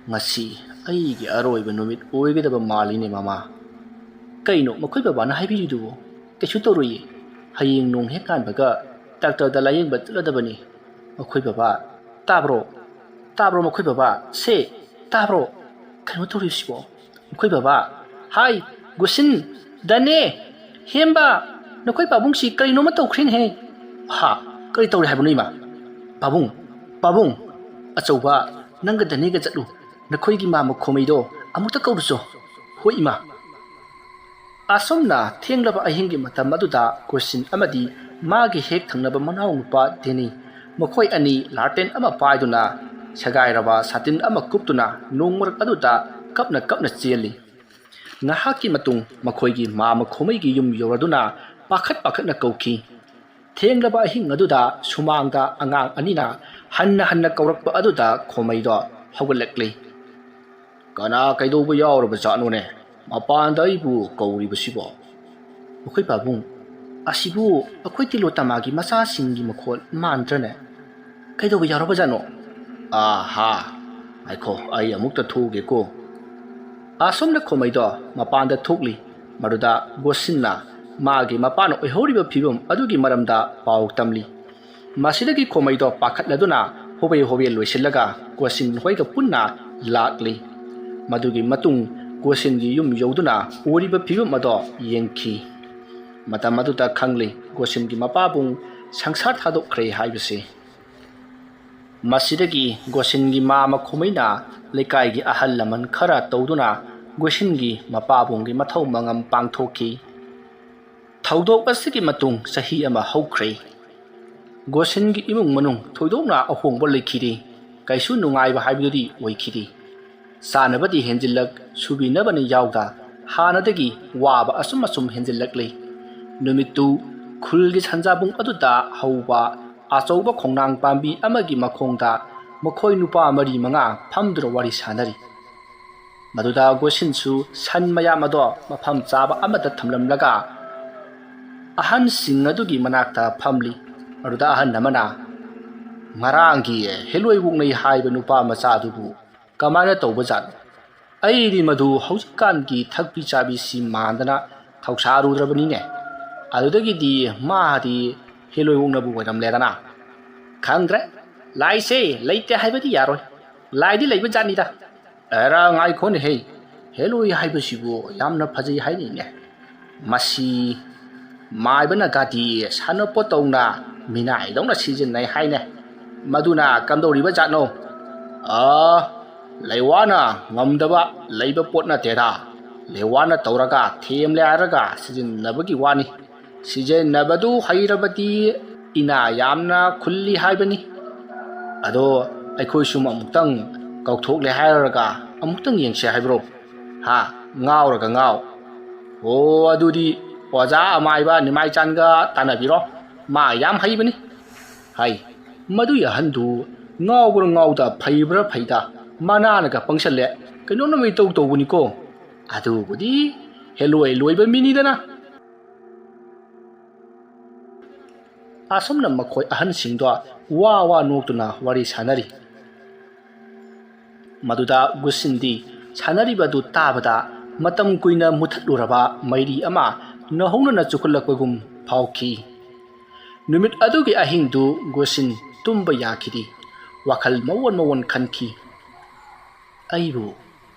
ꯉꯁꯤ ꯑꯩꯒꯤ ꯑꯔꯣꯏꯕ ꯅꯨꯃꯤꯠ ꯑꯣꯏꯒꯗꯕ ꯃꯥꯜꯂꯤꯅꯦ ꯃꯃꯥ꯫" "ꯀꯩꯅꯣ ꯃꯈꯣꯏ ꯕꯕꯥꯅ ꯍꯥꯏꯕꯤꯔꯤꯗꯨꯕꯨ? ꯀꯩꯁꯨ ꯇꯧꯔꯣꯏꯌꯦ꯫ ꯍꯌꯦꯡ ꯅꯣꯡ ꯍꯦꯛ ꯉꯥꯟꯕꯒ ꯗꯥꯛꯇꯔꯗ ꯂꯥꯌꯦꯡꯕ ꯆꯠꯂꯗꯕꯅꯤ꯫" "ꯃꯈꯣꯏ ꯕꯕꯥ, ꯇꯥꯕ꯭ꯔꯣ? ꯇꯥꯕ꯭ꯔꯣ ꯃꯈꯣꯏ ꯕꯕꯥ? ꯁꯦ, ꯇꯥꯕ꯭ꯔꯣ? ꯀꯩꯅꯣ ꯇꯧꯔꯤꯁꯤꯕꯣ? ꯃꯈꯣꯏ ꯕꯕꯥ, ꯍꯥꯏ, ꯒꯨꯁꯤꯟ, ꯗꯅꯦ, ꯍꯦꯝꯕ, ꯅꯈꯣꯏ ꯄꯥꯕꯨꯡꯁꯤ ꯀꯔꯤꯅꯣꯃ ꯇꯧꯈ꯭ꯔꯦꯅꯦꯍꯦ꯫" "ꯍꯥ, ꯀꯔꯤ ꯇꯧꯔꯦ ꯍꯥꯏꯕꯅꯣ ꯏꯃꯥ?" "ꯄꯥꯕꯨꯡ, ꯄꯥꯕꯨꯡ, ꯑꯆꯧꯕ, ꯅꯪꯒ ꯗꯅꯦꯒ ꯆꯠꯂꯨ꯫ ꯅꯈꯣꯏꯒꯤ ꯃꯥꯝꯃ ꯈꯣꯃꯩꯗꯣ ꯑꯃꯨꯛꯇ ꯀꯧꯔꯨꯆꯣ꯫" "ꯍꯣꯏ ꯏꯃꯥ꯫" ꯑꯁꯨꯝꯅ ꯊꯦꯡꯂꯕ ꯑꯍꯤꯡꯒꯤ ꯃꯇꯝ ꯑꯗꯨꯗ ꯒꯨꯁꯤꯟ ꯑꯃꯗꯤ ꯃꯥꯒꯤ ꯍꯦꯛ ꯊꯪꯅꯕ ꯃꯅꯥꯎꯅꯨꯄꯥ ꯗꯦꯅꯤ, ꯃꯈꯣꯏ ꯑꯅꯤ ꯂꯥꯇꯦꯟ ꯑꯃ ꯄꯥꯏꯗꯨꯅ, ꯁꯦꯒꯥꯏꯔꯕ ꯁꯥꯇꯤꯟ ꯑꯃ ꯀꯨꯞꯇꯨꯅ ꯅꯣꯡ ꯃꯔꯛ ꯑꯗꯨꯗ ꯀꯞꯅ ꯀꯞꯅ ꯆꯦꯜꯂꯤ꯫ ꯉꯥꯏꯍꯥꯛꯀꯤ ꯃꯇꯨꯡ ꯃꯈꯣꯏꯒꯤ ꯃꯥꯝꯃ ꯈꯣꯃꯩꯒꯤ ꯌꯨꯝ ꯌꯧꯔꯗꯨꯅ ꯄꯥꯈꯠ ꯄꯥꯈꯠꯅ ꯀꯧꯈꯤ꯫ ꯊꯦꯡꯂꯕ ꯑꯍꯤꯡ ꯑꯗꯨꯗ ꯁꯨꯃꯥꯡꯗ ꯑꯉꯥꯡ ꯑꯅꯤꯅ ꯍꯟꯅ ꯍꯟꯅ ꯀꯧꯔꯛꯄ ꯑꯗꯨꯗ ꯈꯣꯃꯩꯗꯣ ꯍꯧꯒꯠꯂꯛꯂꯤ꯫ "ꯀꯅꯥ ꯀꯩꯗꯧꯕ ꯌꯥꯎꯔꯕ ꯖꯥꯠꯅꯣꯅꯦ? ꯃꯄꯥꯟꯗ ꯑꯩꯕꯨ ꯀꯧꯔꯤꯕꯁꯤꯕꯣ?" "ꯃꯈꯣꯏ ꯄꯥꯕꯨꯡ, ꯑꯁꯤꯕꯨ ꯑꯩꯈꯣꯏ ꯇꯤꯂꯣꯇꯃꯥꯒꯤ ꯃꯆꯥꯁꯤꯡꯒꯤ ꯃꯈꯣꯜ ꯃꯥꯟꯗ꯭ꯔꯅꯦ? ꯀꯩꯗꯧꯕ ꯌꯥꯎꯔꯕ ꯖꯥꯠꯅꯣ?" "ꯑꯥꯍꯥ, ꯉꯥꯏꯈꯣ, ꯑꯩ ꯑꯃꯨꯛꯇ ꯊꯣꯛꯎꯒꯦꯀꯣ꯫" ꯑꯁꯨꯝꯅ ꯈꯣꯃꯩꯗꯣ ꯃꯄꯥꯟꯗ ꯊꯣꯛꯂꯤ꯫ ꯃꯗꯨꯗ ꯒꯣꯁꯤꯟꯅ ꯃꯥꯒꯤ ꯃꯄꯥꯅ ꯑꯣꯏꯍꯧꯔꯤꯕ ꯐꯤꯕꯝ ꯑꯗꯨꯒꯤ ꯃꯔꯝꯗ ꯄꯥꯎ ꯇꯝꯂꯤ꯫ ꯃꯁꯤꯗꯒꯤ ꯈꯣꯃꯩꯗꯣ ꯄꯥꯈꯠꯂꯗꯨꯅ ꯍꯣꯕꯦ ꯍꯣꯕꯦ ꯂꯣꯏꯁꯤꯜꯂꯒ ꯒꯣꯁꯤꯟ ꯍꯣꯏꯒ ꯄꯨꯟꯅ ꯂꯥꯛꯂꯤ꯫ ꯃꯗꯨꯒꯤ ꯃꯇꯨꯡ ꯒꯣꯁꯤꯟꯒꯤ ꯌꯨꯝ ꯌꯧꯗꯨꯅ ꯎꯔꯤꯕ ꯐꯤꯕꯝ ꯑꯗꯣ ꯌꯦꯡꯈꯤ꯫ ꯃꯇꯝ ꯑꯗꯨꯗ ꯈꯪꯂꯤ ꯒꯣꯁꯤꯟꯒꯤ ꯃꯄꯥꯕꯨꯡ ꯁꯪꯁꯥꯔ ꯊꯥꯗꯣꯛꯈ꯭ꯔꯦ ꯍꯥꯏꯕꯁꯤ꯫ ꯃꯁꯤꯗꯒꯤ ꯒꯣꯁꯤꯟꯒꯤ ꯃꯥꯃ ꯈꯣꯃꯩꯅ ꯂꯩꯀꯥꯏꯒꯤ ꯑꯍꯜ ꯂꯃꯟ ꯈꯔ ꯇꯧꯗꯨꯅ ꯒꯣꯁꯤꯟꯒꯤ ꯃꯄꯥꯕꯨꯡꯒꯤ ꯃꯊꯧ ꯃꯉꯝ ꯄꯥꯡꯊꯣꯛꯈꯤ꯫ ꯊꯧꯗꯣꯛ ꯑꯁꯤꯒꯤ ꯃꯇꯨꯡ ꯆꯍꯤ ꯑꯃ ꯍꯧꯈ꯭ꯔꯦ꯫ ꯒꯣꯁꯤꯟꯒꯤ ꯏꯃꯨꯡ ꯃꯅꯨꯡ ꯊꯣꯏꯗꯣꯛꯅ ꯑꯍꯣꯡꯕ ꯂꯩꯈꯤꯗꯦ꯫ ꯀꯩꯁꯨ ꯅꯨꯡꯉꯥꯏꯕ ꯍꯥꯏꯕꯗꯨꯗꯤ ꯑꯣꯏꯈꯤꯗꯦ꯫ ꯆꯥꯅꯕꯗꯤ ꯍꯦꯟꯖꯤꯜꯂꯛ, ꯁꯨꯕꯤꯅꯕꯅ ꯌꯥꯎꯗ ꯍꯥꯟꯅꯗꯒꯤ ꯋꯥꯕ ꯑꯁꯨꯝ ꯑꯁꯨꯝ ꯍꯦꯟꯖꯤꯜꯂꯛꯂꯤ꯫ ꯅꯨꯃꯤꯠꯇꯨ ꯈꯨꯜꯒꯤ ꯁꯟꯖꯥꯕꯨꯡ ꯑꯗꯨꯗ ꯍꯧꯕ ꯑꯆꯧꯕ ꯈꯣꯡꯅꯥꯡ ꯄꯥꯝꯕꯤ ꯑꯃꯒꯤ ꯃꯈꯣꯡꯗ ꯃꯈꯣꯏ ꯅꯨꯄꯥ ꯃꯔꯤ ꯃꯉꯥ ꯐꯝꯗꯨꯅ ꯋꯥꯔꯤ ꯁꯥꯅꯔꯤ꯫ ꯃꯗꯨꯗ ꯒꯣꯁꯤꯟꯁꯨ ꯁꯟ ꯃꯌꯥꯝ ꯑꯗꯣ ꯃꯐꯝ ꯆꯥꯕ ꯑꯃꯗ ꯊꯝꯂꯝꯂꯒ ꯑꯍꯟꯁꯤꯡ ꯑꯗꯨꯒꯤ ꯃꯅꯥꯛꯇ ꯐꯝꯂꯤ꯫ ꯃꯗꯨꯗ ꯑꯍꯟ ꯑꯃꯅ, "ꯉꯔꯥꯡꯒꯤ ꯍꯦꯂꯣꯏ ꯋꯣꯛꯅꯩ ꯍꯥꯏꯕ ꯅꯨꯄꯥ ꯃꯆꯥꯗꯨꯕꯨ ꯀꯃꯥꯏꯅ ꯇꯧꯕꯖꯥꯠꯅꯣ? ꯑꯩꯗꯤ ꯃꯗꯨ ꯍꯧꯖꯤꯛꯀꯥꯟꯒꯤ ꯊꯛꯄꯤ ꯆꯥꯕꯤꯁꯤ ꯃꯥꯟꯗꯅ ꯊꯧꯁꯥꯔꯨꯗ꯭ꯔꯕꯅꯤꯅꯦ꯫ ꯑꯗꯨꯗꯒꯤꯗꯤ ꯃꯥꯗꯤ ꯍꯦꯂꯣꯏ ꯋꯣꯛꯅꯕ ꯑꯣꯏꯔꯝꯂꯦꯗꯅ꯫ ꯈꯪꯗ꯭ꯔꯦ, ꯂꯥꯏꯁꯦ ꯂꯩꯇꯦ ꯍꯥꯏꯕꯗꯤ ꯌꯥꯔꯣꯏ, ꯂꯥꯏꯗꯤ ꯂꯩꯕ ꯖꯥꯠꯅꯤꯗ꯫ ꯑꯦꯔꯥ, ꯉꯥꯏꯈꯣꯅꯦꯍꯦ, ꯍꯦꯂꯣꯏ ꯍꯥꯏꯕꯁꯤꯕꯨ ꯌꯥꯝꯅ ꯐꯖꯩ ꯍꯥꯏꯅꯩꯅꯦ꯫ ꯃꯁꯤ ꯃꯥꯏꯕꯅ ꯒꯥꯗꯤ ꯁꯥꯟꯅꯄꯣꯠꯇꯧꯅ ꯃꯤꯅꯥꯏꯗꯧꯅ ꯁꯤꯖꯤꯟꯅꯩ ꯍꯥꯏꯅꯦ꯫ ꯃꯗꯨꯅ ꯀꯝꯗꯧꯔꯤꯕ ꯖꯥꯠꯅꯣ?" "ꯑꯥ, ꯂꯩꯋꯥꯅ ꯉꯝꯗꯕ ꯂꯩꯕ ꯄꯣꯠ ꯅꯠꯇꯦꯗ꯫ ꯂꯩꯋꯥꯅ ꯇꯧꯔꯒ ꯊꯦꯝꯂꯦ ꯍꯥꯏꯔꯒ ꯁꯤꯖꯤꯟꯅꯕꯒꯤ ꯋꯥꯅꯤ꯫ ꯁꯤꯖꯤꯟꯅꯕꯗꯨ ꯍꯩꯔꯕꯗꯤ ꯏꯅꯥ ꯌꯥꯝꯅ ꯈꯨꯜꯂꯤ ꯍꯥꯏꯕꯅꯤ꯫ ꯑꯗꯣ ꯑꯩꯈꯣꯏꯁꯨ ꯑꯃꯨꯛꯇꯪ ꯀꯧꯊꯣꯛꯂꯦ ꯍꯥꯏꯔꯒ ꯑꯃꯨꯛꯇꯪ ꯌꯦꯡꯁꯦ ꯍꯥꯏꯕ꯭ꯔꯣ? ꯍꯥ? ꯉꯥꯎꯔꯒ ꯉꯥꯎ꯫ ꯑꯣ, ꯑꯗꯨꯗꯤ ꯑꯣꯖꯥ ꯑꯃꯥꯏꯕ ꯅꯤꯃꯥꯏꯆꯥꯟꯒ ꯇꯥꯟꯅꯕꯤꯔꯣ꯫ ꯃꯥ ꯌꯥꯝ ꯍꯩꯕꯅꯤ꯫" ꯍꯥꯏ꯫ ꯃꯗꯨꯒꯤ ꯑꯍꯟꯗꯨ ꯉꯥꯎꯕ꯭ꯔꯥ ꯉꯥꯎꯗ, ꯐꯩꯕ꯭ꯔꯥ ꯐꯩꯗ, ꯃꯅꯥꯅꯒ ꯄꯪꯁꯜꯂꯦ꯫ ꯀꯩꯅꯣꯝꯅ ꯏꯇꯧ ꯇꯧꯕꯅꯤꯀꯣ꯫ ꯑꯗꯨꯕꯨꯗꯤ ꯍꯦꯂꯣꯏ ꯂꯣꯏꯕ ꯃꯤꯅꯤꯗꯅ꯫ ꯑꯁꯨꯝꯅ ꯃꯈꯣꯏ ꯑꯍꯟꯁꯤꯡꯗꯣ ꯋꯥ ꯋꯥ ꯅꯣꯛꯇꯨꯅ ꯋꯥꯔꯤ ꯁꯥꯟꯅꯔꯤ꯫ ꯃꯗꯨꯗ ꯒꯨꯁꯤꯟꯗꯤ ꯁꯥꯟꯅꯔꯤꯕꯗꯨ ꯇꯥꯕꯗ ꯃꯇꯝ ꯀꯨꯏꯅ ꯃꯨꯊꯠꯂꯨꯔꯕ ꯃꯩꯔꯤ ꯑꯃ ꯅꯧꯍꯧꯅꯅ ꯆꯨꯈꯠꯂꯛꯄꯒꯨꯝ ꯐꯥꯎꯈꯤ꯫ ꯅꯨꯃꯤꯠ ꯑꯗꯨꯒꯤ ꯑꯍꯤꯡꯗꯨ ꯒꯣꯁꯤꯟ ꯇꯨꯝꯕ ꯌꯥꯈꯤꯗꯦ꯫ ꯋꯥꯈꯜ ꯃꯑꯣꯟ ꯃꯑꯣꯟ ꯈꯟꯈꯤ꯫ "ꯑꯩꯕꯨ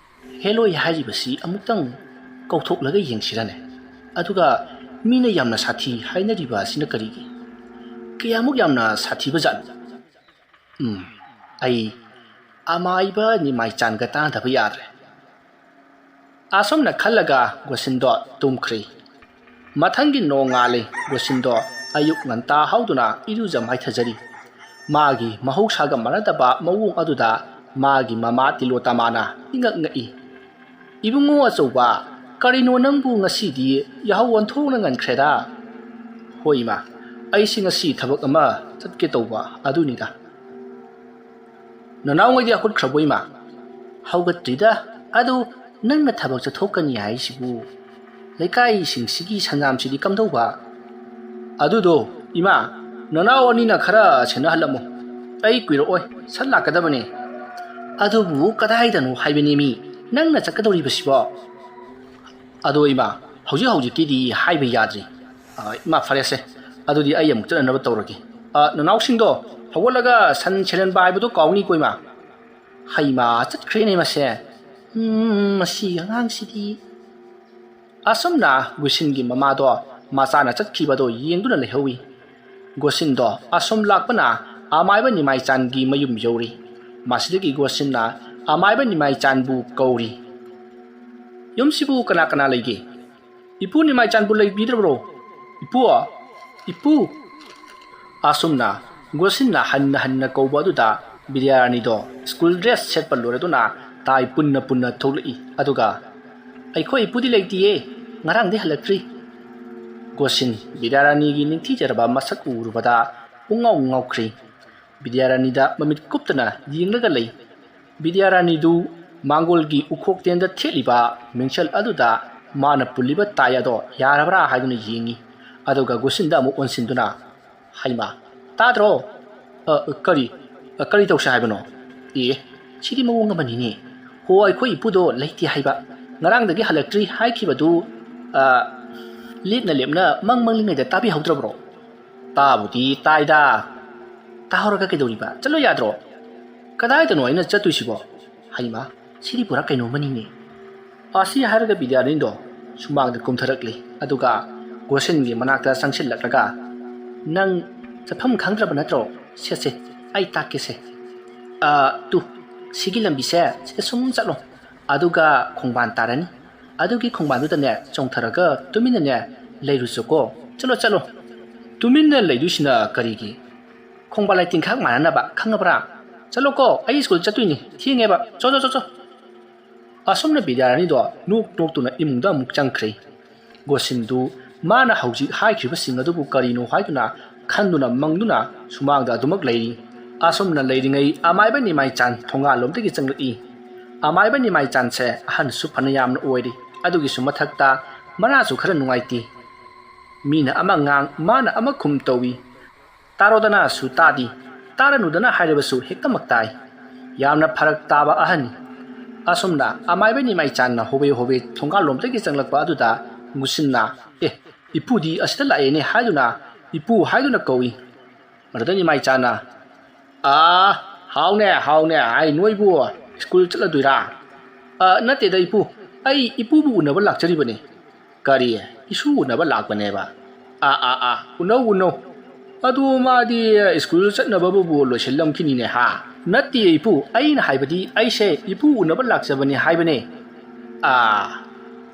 ꯍꯦꯂꯣꯏ ꯍꯥꯏꯔꯤꯕꯁꯤ ꯑꯃꯨꯛꯇꯪ ꯀꯧꯊꯣꯛꯂꯒ ꯌꯦꯡꯁꯤꯔꯅꯦ? ꯑꯗꯨꯒ ꯃꯤꯅ ꯌꯥꯝꯅ ꯁꯥꯊꯤ ꯍꯥꯏꯅꯔꯤꯕ ꯑꯁꯤꯅ ꯀꯔꯤꯒꯤ? ꯀꯌꯥꯃꯨꯛ ꯌꯥꯝꯅ ꯁꯥꯊꯤꯕ ꯖꯥꯠꯅꯣ? ꯎꯝ, ꯑꯩ ꯑꯃꯥꯏꯕ ꯅꯤꯃꯥꯏꯆꯥꯟꯒ ꯇꯥꯟꯅꯗꯕ ꯌꯥꯗ꯭ꯔꯦ"꯫ ꯑꯁꯨꯝꯅ ꯈꯜꯂꯒ ꯒꯣꯁꯤꯟꯗꯣ ꯇꯨꯝꯈ꯭ꯔꯦ꯫ ꯃꯊꯪꯒꯤ ꯅꯣꯡꯉꯥꯜꯂꯦ꯫ ꯒꯣꯁꯤꯟꯗꯣ ꯑꯌꯨꯛ ꯉꯟꯇꯥ ꯍꯧꯗꯨꯅ ꯏꯔꯨꯖ ꯃꯥꯏꯊꯖꯔꯤ꯫ ꯃꯥꯒꯤ ꯃꯍꯧꯁꯥꯒ ꯃꯥꯟꯅꯗꯕ ꯃꯑꯣꯡ ꯑꯗꯨꯗ ꯃꯥꯒꯤ ꯃꯃꯥ ꯇꯤꯂꯣꯇꯃꯥꯅ ꯏꯉꯛ ꯉꯛꯏ꯫ "ꯏꯕꯨꯡꯉꯣ ꯑꯆꯧꯕ, ꯀꯔꯤꯅꯣ ꯅꯪꯕꯨ ꯉꯁꯤꯗꯤ ꯌꯥꯍꯧ ꯑꯣꯟꯊꯣꯛꯅ ꯉꯟꯈ꯭ꯔꯦꯗ?" "ꯍꯣꯏ ꯏꯃꯥ, ꯑꯩꯁꯤ ꯉꯁꯤ ꯊꯕꯛ ꯑꯃ ꯆꯠꯀꯦ ꯇꯧꯕ ꯑꯗꯨꯅꯤꯗ"꯫ "ꯅꯅꯥꯎꯉꯩꯗꯤ ꯍꯧꯒꯠꯈ꯭ꯔꯕꯣ ꯏꯃꯥ?" "ꯍꯧꯒꯠꯇ꯭ꯔꯤꯗ, ꯑꯗꯨ ꯅꯪꯅ ꯊꯕꯛ ꯆꯠꯊꯣꯛꯀꯅꯤ ꯍꯥꯏꯁꯤꯕꯨ ꯂꯩꯀꯥꯏꯁꯤꯡꯁꯤꯒꯤ ꯁꯪꯒꯥꯝꯁꯤꯗꯤ ꯀꯝꯗꯧꯕ?" "ꯑꯗꯨꯗꯣ ꯏꯃꯥ, ꯅꯅꯥꯎ ꯑꯅꯤꯅ ꯈꯔ ꯁꯦꯟꯅꯍꯜꯂꯝꯃꯨ, ꯑꯩ ꯀꯨꯏꯔꯛꯑꯣꯏ, ꯁꯠ ꯂꯥꯛꯀꯗꯕꯅꯦ"꯫ "ꯑꯗꯨꯕꯨ ꯀꯗꯥꯏꯗꯅꯣ ꯍꯥꯏꯕꯅꯦꯃꯤ ꯅꯪꯅ ꯆꯠꯀꯗꯧꯔꯤꯕꯁꯤꯕꯣ?" "ꯑꯗꯣ ꯏꯃꯥ, ꯍꯧꯖꯤꯛ ꯍꯧꯖꯤꯛꯀꯤꯗꯤ ꯍꯥꯏꯕ ꯌꯥꯗ꯭ꯔꯤ"꯫ "ꯑ, ꯏꯃꯥ, ꯐꯔꯦꯁꯦ, ꯑꯗꯨꯗꯤ ꯑꯩ ꯑꯃꯨꯛ ꯆꯠꯅꯅꯕ ꯇꯧꯔꯒꯦ꯫ ꯑ, ꯅꯅꯥꯎꯁꯤꯡꯗꯣ ꯍꯧꯒꯠꯂꯒ ꯁꯟ ꯁꯦꯟꯍꯟꯕ ꯍꯥꯏꯕꯗꯣ ꯀꯥꯎꯅꯤꯀꯣ ꯏꯃꯥ"꯫ "ꯍꯩꯃꯥ, ꯆꯠꯈ꯭ꯔꯦꯅꯦ ꯃꯁꯦ꯫ ꯎꯝ, ꯃꯁꯤ ꯑꯉꯥꯡꯁꯤꯗꯤ"꯫ ꯑꯁꯨꯝꯅ ꯒꯨꯁꯤꯟꯒꯤ ꯃꯃꯥꯗꯣ ꯃꯆꯥꯅ ꯆꯠꯈꯤꯕꯗꯣ ꯌꯦꯡꯗꯨꯅ ꯂꯩꯍꯧꯏ꯫ ꯒꯣꯁꯤꯟꯗꯣ ꯑꯁꯨꯝ ꯂꯥꯛꯄꯅ ꯑꯃꯥꯏꯕ ꯅꯤꯃꯥꯏꯆꯥꯟꯒꯤ ꯃꯌꯨꯝ ꯌꯧꯔꯤ꯫ ꯃꯁꯤꯗꯒꯤ ꯒꯣꯁꯤꯟꯅ ꯑꯃꯥꯏꯕ ꯅꯤꯃꯥꯏꯆꯥꯟꯕꯨ ꯀꯧꯔꯤ꯫ "ꯌꯨꯝꯁꯤꯕꯨ ꯀꯅꯥ ꯀꯅꯥ ꯂꯩꯒꯦ? ꯏꯄꯨ ꯅꯤꯃꯥꯏꯆꯥꯟꯕꯨ ꯂꯩꯕꯤꯗ꯭ꯔꯕ꯭ꯔꯣ? ꯏꯄꯨ! ꯏꯄꯨ!" ꯑꯁꯨꯝꯅ ꯒꯣꯁꯤꯟꯅ ꯍꯟꯅ ꯍꯟꯅ ꯀꯧꯕ ꯑꯗꯨꯗ ꯕꯤꯗ꯭ꯌꯥꯔꯥꯅꯤꯗꯣ ꯁ꯭ꯀꯨꯜ ꯗ꯭ꯔꯦꯁ ꯁꯦꯠꯄ ꯂꯣꯏꯔꯗꯨꯅ ꯇꯥꯏ ꯄꯨꯟꯅ ꯄꯨꯟꯅ ꯊꯣꯛꯂꯛꯏ꯫ ꯑꯗꯨꯒ, "ꯑꯩꯈꯣꯏ ꯏꯄꯨꯗꯤ ꯂꯩꯇꯤꯌꯦ, ꯉꯔꯥꯡꯗꯤ ꯍꯜꯂꯛꯇ꯭ꯔꯤ"꯫ ꯒꯣꯁꯤꯟ ꯕꯤꯗ꯭ꯌꯥꯔꯥꯅꯤꯒꯤ ꯅꯤꯡꯊꯤꯖꯔꯕ ꯃꯁꯛ ꯎꯔꯨꯕꯗ ꯄꯨꯡꯉꯥꯎ ꯉꯥꯎꯈ꯭ꯔꯤ꯫ ꯕꯤꯗ꯭ꯌꯥꯔꯥꯅꯤꯗ ꯃꯃꯤꯠ ꯀꯨꯞꯇꯅ ꯌꯦꯡꯂꯒ ꯂꯩ꯫ ꯕꯤꯗ꯭ꯌꯥꯔꯥꯅꯤꯗꯨ ꯃꯥꯡꯒꯣꯜꯒꯤ ꯎꯈꯣꯛꯇꯦꯟꯗ ꯊꯦꯠꯂꯤꯕ ꯃꯤꯡꯁꯦꯜ ꯑꯗꯨꯗ ꯃꯥꯅ ꯄꯨꯜꯂꯤꯕ ꯇꯥꯏ ꯑꯗꯣ ꯌꯥꯔꯕ꯭ꯔꯥ ꯍꯥꯏꯗꯨꯅ ꯌꯦꯡꯉꯤ꯫ ꯑꯗꯨꯒ ꯒꯣꯁꯤꯟꯗ ꯑꯃꯨꯛ ꯑꯣꯟꯁꯤꯟꯗꯨꯅ, "ꯍꯩꯃꯥ, ꯇꯥꯗ꯭ꯔꯣ? ꯑ, ꯀꯔꯤ? ꯑ, ꯀꯔꯤ ꯇꯧꯁꯦ ꯍꯥꯏꯕꯅꯣ? ꯑꯦ, ꯁꯤꯗꯤ ꯃꯑꯣꯡ ꯑꯃꯅꯤꯅꯦ꯫ ꯍꯣ, ꯑꯩꯈꯣꯏ ꯏꯄꯨꯗꯣ ꯂꯩꯇꯦ ꯍꯥꯏꯕ꯫ ꯉꯔꯥꯡꯗꯒꯤ ꯍꯜꯂꯛꯇ꯭ꯔꯤ ꯍꯥꯏꯈꯤꯕꯗꯨ, ꯑ, ꯂꯦꯞꯅ ꯂꯦꯞꯅ ꯃꯪ ꯃꯪꯂꯤꯉꯩꯗ ꯇꯥꯕꯤꯍꯧꯗ꯭ꯔꯕ꯭ꯔꯣ? ꯇꯥꯕꯨꯗꯤ ꯇꯥꯏꯗ꯫ ꯇꯥꯍꯧꯔꯒ ꯀꯩꯗꯧꯔꯤꯕ? ꯆꯠꯂꯣ ꯌꯥꯗ꯭ꯔꯣ? ꯀꯗꯥꯏꯗꯅꯣ ꯑꯩꯅ ꯆꯠꯇꯣꯏꯁꯤꯕꯣ? ꯍꯩꯃꯥ, ꯁꯤꯗꯤ ꯄꯨꯔꯥ ꯀꯩꯅꯣꯝꯃꯅꯤꯅꯦ꯫ ꯑꯁꯤ ꯍꯥꯏꯔꯒ ꯕꯤꯗ꯭ꯌꯥꯔꯥꯅꯤꯗꯣ ꯁꯨꯃꯥꯡꯗ ꯀꯨꯝꯊꯔꯛꯂꯤ꯫ ꯑꯗꯨꯒ ꯒꯣꯁꯤꯟꯒꯤ ꯃꯅꯥꯛꯇ ꯆꯪꯁꯤꯜꯂꯛꯂꯒ, "ꯅꯪ ꯆꯠꯐꯝ ꯈꯪꯗ꯭ꯔꯕ ꯅꯠꯇ꯭ꯔꯣ? ꯁꯦ, ꯁꯦ, ꯑꯩ ꯇꯥꯛꯀꯦꯁꯦ꯫ ꯑ, ꯇꯨ, ꯁꯤꯒꯤ ꯂꯝꯕꯤꯁꯦ ꯁꯤꯗ ꯁꯨꯝ ꯆꯠꯂꯣ꯫ ꯑꯗꯨꯒ ꯈꯣꯡꯕꯥꯟ ꯇꯥꯔꯅꯤ꯫ ꯑꯗꯨꯒꯤ ꯈꯣꯡꯕꯥꯟꯗꯨꯗꯅꯦ ꯆꯣꯡꯊꯔꯒ ꯇꯨꯃꯤꯟꯅꯅꯦ ꯂꯩꯔꯨꯆꯣꯀꯣ꯫ ꯆꯠꯂꯣ, ꯆꯠꯂꯣ꯫ ꯇꯨꯃꯤꯟꯅ ꯂꯩꯗꯣꯏꯁꯤꯅ ꯀꯔꯤꯒꯤ? ꯈꯣꯡꯕꯥꯟ ꯂꯩꯇꯦꯡꯈꯥꯛ ꯃꯥꯟꯅꯅꯕ, ꯈꯪꯉꯕ꯭ꯔꯥ? ꯆꯠꯂꯣꯀꯣ, ꯑꯩ ꯁ꯭ꯀꯨꯜ ꯆꯠꯇꯣꯏꯅꯤ꯫ ꯊꯦꯡꯉꯦꯕ꯫ ꯆꯣ, ꯆꯣ, ꯆꯣ, ꯆꯣ꯫" ꯑꯁꯨꯝꯅ ꯕꯤꯗ꯭ꯌꯥꯔꯥꯅꯤꯗꯣ ꯅꯣꯛ ꯅꯣꯛꯇꯨꯅ ꯏꯃꯨꯡꯗ ꯑꯃꯨꯛ ꯆꯪꯈ꯭ꯔꯦ꯫ ꯒꯣꯁꯤꯟꯗꯨ ꯃꯥꯅ ꯍꯧꯖꯤꯛ ꯍꯥꯏꯈ꯭ꯔꯤꯕꯁꯤꯡ ꯑꯗꯨꯕꯨ ꯀꯔꯤꯅꯣ ꯍꯥꯏꯗꯨꯅ ꯈꯟꯗꯨꯅ ꯃꯪꯗꯨꯅ ꯁꯨꯃꯥꯡꯗ ꯑꯗꯨꯃꯛ ꯂꯩꯔꯤ꯫ ꯑꯁꯨꯝꯅ ꯂꯩꯔꯤꯉꯩ ꯑꯃꯥꯏꯕ ꯅꯤꯃꯥꯏꯆꯥꯟ ꯊꯣꯡꯒꯥꯜꯂꯣꯝꯗꯒꯤ ꯆꯪꯂꯛꯏ꯫ ꯑꯃꯥꯏꯕ ꯅꯤꯃꯥꯏꯆꯥꯟꯁꯦ ꯑꯍꯟꯁꯨ ꯐꯅ ꯌꯥꯝꯅ ꯑꯣꯏꯔꯤ, ꯑꯗꯨꯒꯤꯁꯨ ꯃꯊꯛꯇ ꯃꯔꯥꯁꯨ ꯈꯔ ꯅꯨꯡꯉꯥꯏꯇꯦ꯫ ꯃꯤꯅ ꯑꯃ ꯉꯥꯡ, ꯃꯥꯅ ꯑꯃ ꯈꯨꯝ ꯇꯧꯏ꯫ ꯇꯥꯔꯣꯗꯅꯁꯨ ꯇꯥꯗꯦ, ꯇꯥꯔꯅꯨꯗꯅ ꯍꯥꯏꯔꯕꯁꯨ ꯍꯦꯛꯇꯃꯛ ꯇꯥꯏ꯫ ꯌꯥꯝꯅ ꯐꯔꯛ ꯇꯥꯕ ꯑꯍꯟꯅꯤ꯫ ꯑꯁꯨꯝꯅ ꯑꯃꯥꯏꯕ ꯅꯤꯃꯥꯏꯆꯥꯟꯅ ꯍꯣꯕꯦ ꯍꯣꯕꯦ ꯊꯣꯡꯒꯥꯜꯂꯣꯝꯗꯒꯤ ꯆꯪꯂꯛꯄ ꯑꯗꯨꯗ ꯒꯣꯁꯤꯟꯅ, "ꯑꯦ, ꯏꯄꯨꯗꯤ ꯑꯁꯤꯗ ꯂꯥꯛꯑꯦꯅꯦ" ꯍꯥꯏꯗꯨꯅ ꯏꯄꯨ ꯍꯥꯏꯗꯨꯅ ꯀꯧꯏ꯫ ꯃꯗꯨꯗ ꯅꯤꯃꯥꯏꯆꯥꯟꯅ, "ꯑꯥ, ꯍꯥꯎꯅꯦ, ꯍꯥꯎꯅꯦ, ꯑꯩ ꯅꯣꯏꯕꯨ ꯁ꯭ꯀꯨꯜ ꯆꯠꯂꯗꯣꯏꯔꯥ?" "ꯑ, ꯅꯠꯇꯦꯗ ꯏꯄꯨ, ꯑꯩ ꯏꯄꯨꯕꯨ ꯎꯅꯕ ꯂꯥꯛꯆꯔꯤꯕꯅꯤ꯫" "ꯀꯔꯤ? ꯏꯁꯨ ꯎꯅꯕ ꯂꯥꯛꯄꯅꯦꯕ?" "ꯑꯥ, ꯑꯥ, ꯑꯥ, ꯎꯅꯧ, ꯎꯅꯧ꯫ ꯑꯗꯨ ꯃꯥꯗꯤ ꯁ꯭ꯀꯨꯜ ꯆꯠꯅꯕꯕꯨ ꯂꯣꯏꯁꯤꯜꯂꯝꯈꯤꯅꯤꯅꯦ, ꯍꯥ?" "ꯅꯠꯇꯦ ꯏꯄꯨ, ꯑꯩꯅ ꯍꯥꯏꯕꯗꯤ ꯑꯩꯁꯦ ꯏꯄꯨ ꯎꯅꯕ ꯂꯥꯛꯆꯕꯅꯤ ꯍꯥꯏꯕꯅꯦ꯫" "ꯑꯥ,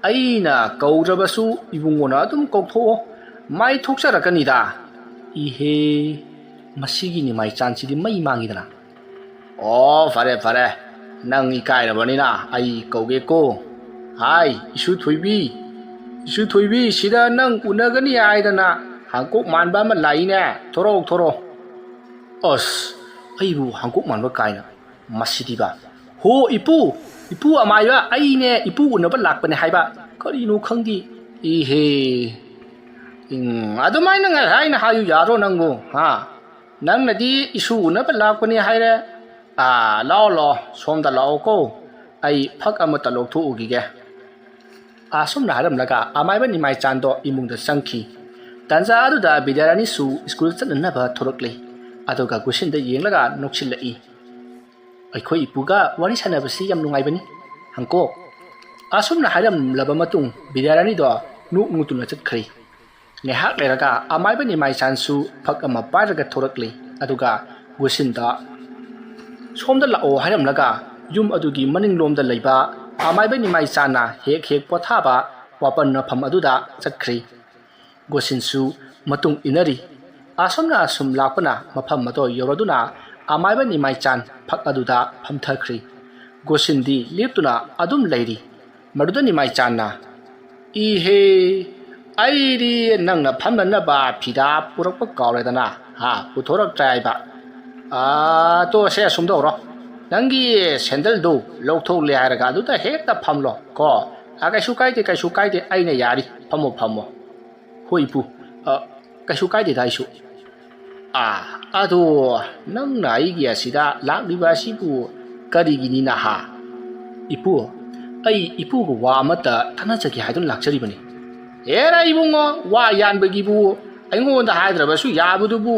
ꯑꯩꯅ ꯀꯧꯗ꯭ꯔꯕꯁꯨ ꯏꯕꯨꯡꯉꯣꯅ ꯑꯗꯨꯝ ꯀꯧꯊꯣꯛꯑꯣ, ꯃꯥꯏ ꯊꯣꯛꯆꯔꯛꯀꯅꯤꯗ꯫" ꯏꯍꯦ, ꯃꯁꯤꯒꯤ ꯅꯤꯃꯥꯏꯆꯥꯟꯁꯤꯗꯤ ꯃꯩ ꯃꯥꯡꯉꯤꯗꯅ꯫ "ꯑꯣ, ꯐꯔꯦ, ꯐꯔꯦ꯫ ꯅꯪ ꯏꯀꯥꯏꯔꯕꯅꯤꯅ ꯑꯩ ꯀꯧꯒꯦꯀꯣ꯫ ꯍꯥꯏ, ꯏꯁꯨ ꯊꯣꯏꯕꯤ꯫ ꯏꯁꯨ ꯊꯣꯏꯕꯤ, ꯁꯤꯗ ꯅꯪ ꯎꯅꯒꯅꯤ ꯍꯥꯏꯗꯅ ꯍꯥꯡꯀꯣꯛ ꯃꯥꯟꯕ ꯑꯃ ꯂꯥꯛꯏꯅꯦ꯫ ꯊꯣꯔꯛꯑꯣ, ꯊꯣꯔꯛꯑꯣ꯫" "ꯑꯁ, ꯑꯩꯕꯨ ꯍꯥꯡꯀꯣꯛ ꯃꯥꯟꯕ ꯀꯥꯏꯅ꯫ ꯃꯁꯤꯗꯤꯕ꯫ ꯍꯣ, ꯏꯄꯨ, ꯏꯄꯨ ꯑꯃꯥꯏꯕ, ꯑꯩꯅꯦ ꯏꯄꯨ ꯎꯅꯕ ꯂꯥꯛꯄꯅꯦ ꯍꯥꯏꯕ꯫ ꯀꯔꯤꯅꯣ ꯈꯪꯗꯦ꯫ ꯏꯍꯦ꯫ ꯎꯝ, ꯑꯗꯨꯃꯥꯏꯅ ꯉꯁꯥꯏꯅ ꯍꯥꯏꯌꯨ ꯌꯥꯔꯣ ꯅꯪꯕꯨ, ꯍꯥ? ꯅꯪꯅꯗꯤ ꯏꯁꯨ ꯎꯅꯕ ꯂꯥꯛꯄꯅꯤ ꯍꯥꯏꯔꯦ꯫ ꯑꯥ, ꯂꯥꯛꯑꯣ, ꯂꯥꯛꯑꯣ, ꯁꯣꯝꯗ ꯂꯥꯛꯑꯣꯀꯣ꯫ ꯑꯩ ꯐꯛ ꯑꯃꯇ ꯂꯧꯊꯣꯛꯎꯈꯤꯒꯦ꯫ ꯑꯁꯨꯝꯅ ꯍꯥꯏꯔꯝꯂꯒ ꯑꯃꯥꯏꯕ ꯅꯤꯃꯥꯏꯆꯥꯟꯗꯣ ꯏꯃꯨꯡꯗ ꯆꯪꯈꯤ꯫ ꯇꯥꯟꯖꯥ ꯑꯗꯨꯗ ꯕꯤꯗ꯭ꯌꯥꯔꯥꯅꯤꯁꯨ ꯁ꯭ꯀꯨꯜ ꯆꯠꯅꯅꯕ ꯊꯣꯔꯛꯂꯤ꯫ ꯑꯗꯨꯒ ꯒꯨꯁꯤꯟꯗ ꯌꯦꯡꯂꯒ ꯅꯣꯛꯁꯤꯜꯂꯛꯏ꯫ "ꯑꯩꯈꯣꯏ ꯏꯄꯨꯒ ꯋꯥꯔꯤ ꯁꯥꯟꯅꯕꯁꯤ ꯌꯥꯝ ꯅꯨꯡꯉꯥꯏꯕꯅꯤ, ꯍꯪꯀꯣ?" ꯑꯁꯨꯝꯅ ꯍꯥꯏꯔꯝꯂꯕ ꯃꯇꯨꯡ ꯕꯤꯗ꯭ꯌꯥꯔꯥꯅꯤꯗꯣ ꯅꯣꯛ ꯅꯣꯛꯇꯨꯅ ꯆꯠꯈ꯭ꯔꯦ꯫ ꯉꯥꯏꯍꯥꯛ ꯂꯩꯔꯒ ꯑꯃꯥꯏꯕ ꯅꯤꯃꯥꯏꯆꯥꯟꯁꯨ ꯐꯛ ꯑꯃ ꯄꯥꯏꯔꯒ ꯊꯣꯔꯛꯂꯦ꯫ ꯑꯗꯨꯒ ꯒꯨꯁꯤꯟꯗ "ꯁꯣꯝꯗ ꯂꯥꯛꯑꯣ" ꯍꯥꯏꯔꯝꯂꯒ ꯌꯨꯝ ꯑꯗꯨꯒꯤ ꯃꯅꯤꯡꯂꯣꯝꯗ ꯂꯩꯕ ꯑꯃꯥꯏꯕ ꯅꯤꯃꯥꯏꯆꯥꯟꯅ ꯍꯦꯛ ꯍꯦꯛ ꯄꯣꯊꯥꯕ ꯋꯥꯄꯟ ꯃꯐꯝ ꯑꯗꯨꯗ ꯆꯠꯈ꯭ꯔꯦ꯫ ꯒꯣꯁꯤꯟꯁꯨ ꯃꯇꯨꯡ ꯏꯟꯅꯔꯤ꯫ ꯑꯁꯨꯝꯅ ꯑꯁꯨꯝ ꯂꯥꯛꯄꯅ ꯃꯐꯝ ꯑꯗꯨ ꯌꯧꯔꯗꯨꯅ ꯑꯃꯥꯏꯕ ꯅꯤꯃꯥꯏꯆꯥꯟ ꯐꯛ ꯑꯗꯨꯗ ꯐꯝꯊꯈ꯭ꯔꯤ꯫ ꯒꯣꯁꯤꯟꯗꯤ ꯂꯦꯞꯇꯨꯅ ꯑꯗꯨꯝ ꯂꯩꯔꯤ꯫ ꯃꯗꯨꯗ ꯅꯤꯃꯥꯏꯆꯥꯟꯅ, "ꯏꯍꯦ, ꯑꯩꯗꯤ ꯅꯪꯅ ꯐꯝꯅꯅꯕ ꯐꯤꯗꯥ ꯄꯨꯔꯛꯄ ꯀꯥꯎꯔꯦꯗꯅ, ꯍꯥ, ꯄꯨꯊꯣꯔꯛꯇ꯭ꯔꯦ ꯍꯥꯏꯕ꯫ ꯑꯥ, ꯇꯣ, ꯁꯦ, ꯑꯁꯨꯝ ꯇꯧꯔꯣ꯫ ꯅꯪꯒꯤ ꯁꯦꯟꯗꯜꯗꯨ ꯂꯧꯊꯣꯛꯂꯦ ꯍꯥꯏꯔꯒ ꯑꯗꯨꯗ ꯍꯦꯛꯇ ꯐꯝꯂꯣ, ꯀꯣ꯫ ꯑꯥ, ꯀꯩꯁꯨ ꯀꯥꯏꯗꯦ, ꯀꯩꯁꯨ ꯀꯥꯏꯗꯦ, ꯑꯩꯅ ꯌꯥꯔꯤ꯫ ꯐꯝꯃꯣ, ꯐꯝꯃꯣ꯫" "ꯍꯣꯏ, ꯏꯄꯨ꯫ ꯑ, ꯀꯩꯁꯨ ꯀꯥꯏꯗꯦꯗ ꯑꯩꯁꯨ꯫" "ꯑꯥ, ꯑꯗꯣ ꯅꯪꯅ ꯑꯩꯒꯤ ꯑꯁꯤꯗ ꯂꯥꯛꯂꯤꯕ ꯑꯁꯤꯕꯨ ꯀꯔꯤꯒꯤꯅꯤ ꯅꯍꯥ?" "ꯏꯄꯨ, ꯑꯩ ꯏꯄꯨꯒ ꯋꯥ ꯑꯃꯠꯇ ꯇꯥꯟꯅꯖꯒꯦ ꯍꯥꯏꯗꯨꯅ ꯂꯥꯛꯆꯔꯤꯕꯅꯤ꯫" "ꯑꯦꯔꯥ ꯏꯕꯨꯡꯉꯣ, ꯋꯥ ꯌꯥꯟꯕꯒꯤꯕꯨ ꯑꯩꯉꯣꯟꯗ ꯍꯥꯏꯗ꯭ꯔꯕꯁꯨ ꯌꯥꯕꯗꯨꯕꯨ꯫"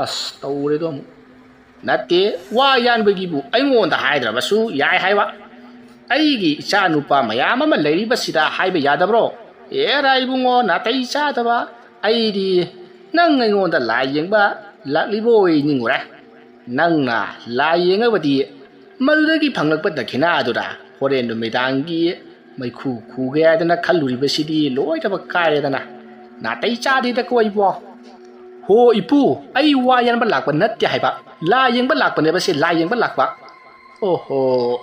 ꯑꯁ, ꯇꯧꯔꯦꯗꯣ ꯑꯃꯨꯛ꯫ "ꯅꯠꯇꯦ, ꯋꯥ ꯌꯥꯟꯕꯒꯤꯕꯨ ꯑꯩꯉꯣꯟꯗ ꯍꯥꯏꯗ꯭ꯔꯕꯁꯨ ꯌꯥꯏ ꯍꯥꯏꯕ꯫ ꯑꯩꯒꯤ ꯏꯆꯥ ꯅꯨꯄꯥ ꯃꯌꯥꯝ ꯑꯃ ꯂꯩꯔꯤꯕꯁꯤꯗ ꯍꯥꯏꯕ ꯌꯥꯗꯕ꯭ꯔꯣ?" "ꯑꯦꯔꯥ ꯏꯕꯨꯡꯉꯣ, ꯅꯥꯇꯩ ꯆꯥꯗꯕ꯫ ꯑꯩꯗꯤ ꯅꯪ ꯑꯩꯉꯣꯟꯗ ꯂꯥꯏ ꯌꯦꯡꯕ ꯂꯥꯛꯂꯤꯕꯣꯏ ꯅꯤꯡꯉꯨꯔꯦ꯫ ꯅꯪꯅ ꯂꯥꯏ ꯌꯦꯡꯉꯕꯗꯤ ꯃꯗꯨꯗꯒꯤ ꯐꯪꯂꯛꯄ ꯗꯈꯤꯅꯥ ꯑꯗꯨꯅ ꯍꯣꯔꯦꯟ ꯅꯨꯃꯤꯗꯥꯡꯒꯤ ꯃꯩꯈꯨ ꯈꯨꯒꯦ ꯍꯥꯏꯗꯅ ꯈꯜꯂꯨꯔꯤꯕꯁꯤꯗꯤ ꯂꯣꯏꯅꯃꯛ ꯀꯥꯏꯔꯦꯗꯅ꯫ ꯅꯥꯇꯩ ꯆꯥꯗꯦꯗꯀꯣ ꯏꯕꯣ꯫" "ꯍꯣ ꯏꯄꯨ, ꯑꯩ ꯋꯥ ꯌꯥꯟꯕ ꯂꯥꯛꯄ ꯅꯠꯇꯦ ꯍꯥꯏꯕ, ꯂꯥꯏ ꯌꯦꯡꯕ ꯂꯥꯛꯄꯅꯦꯕ ꯁꯤ, ꯂꯥꯏ ꯌꯦꯡꯕ ꯂꯥꯛꯄ꯫" "ꯑꯣꯍꯣ,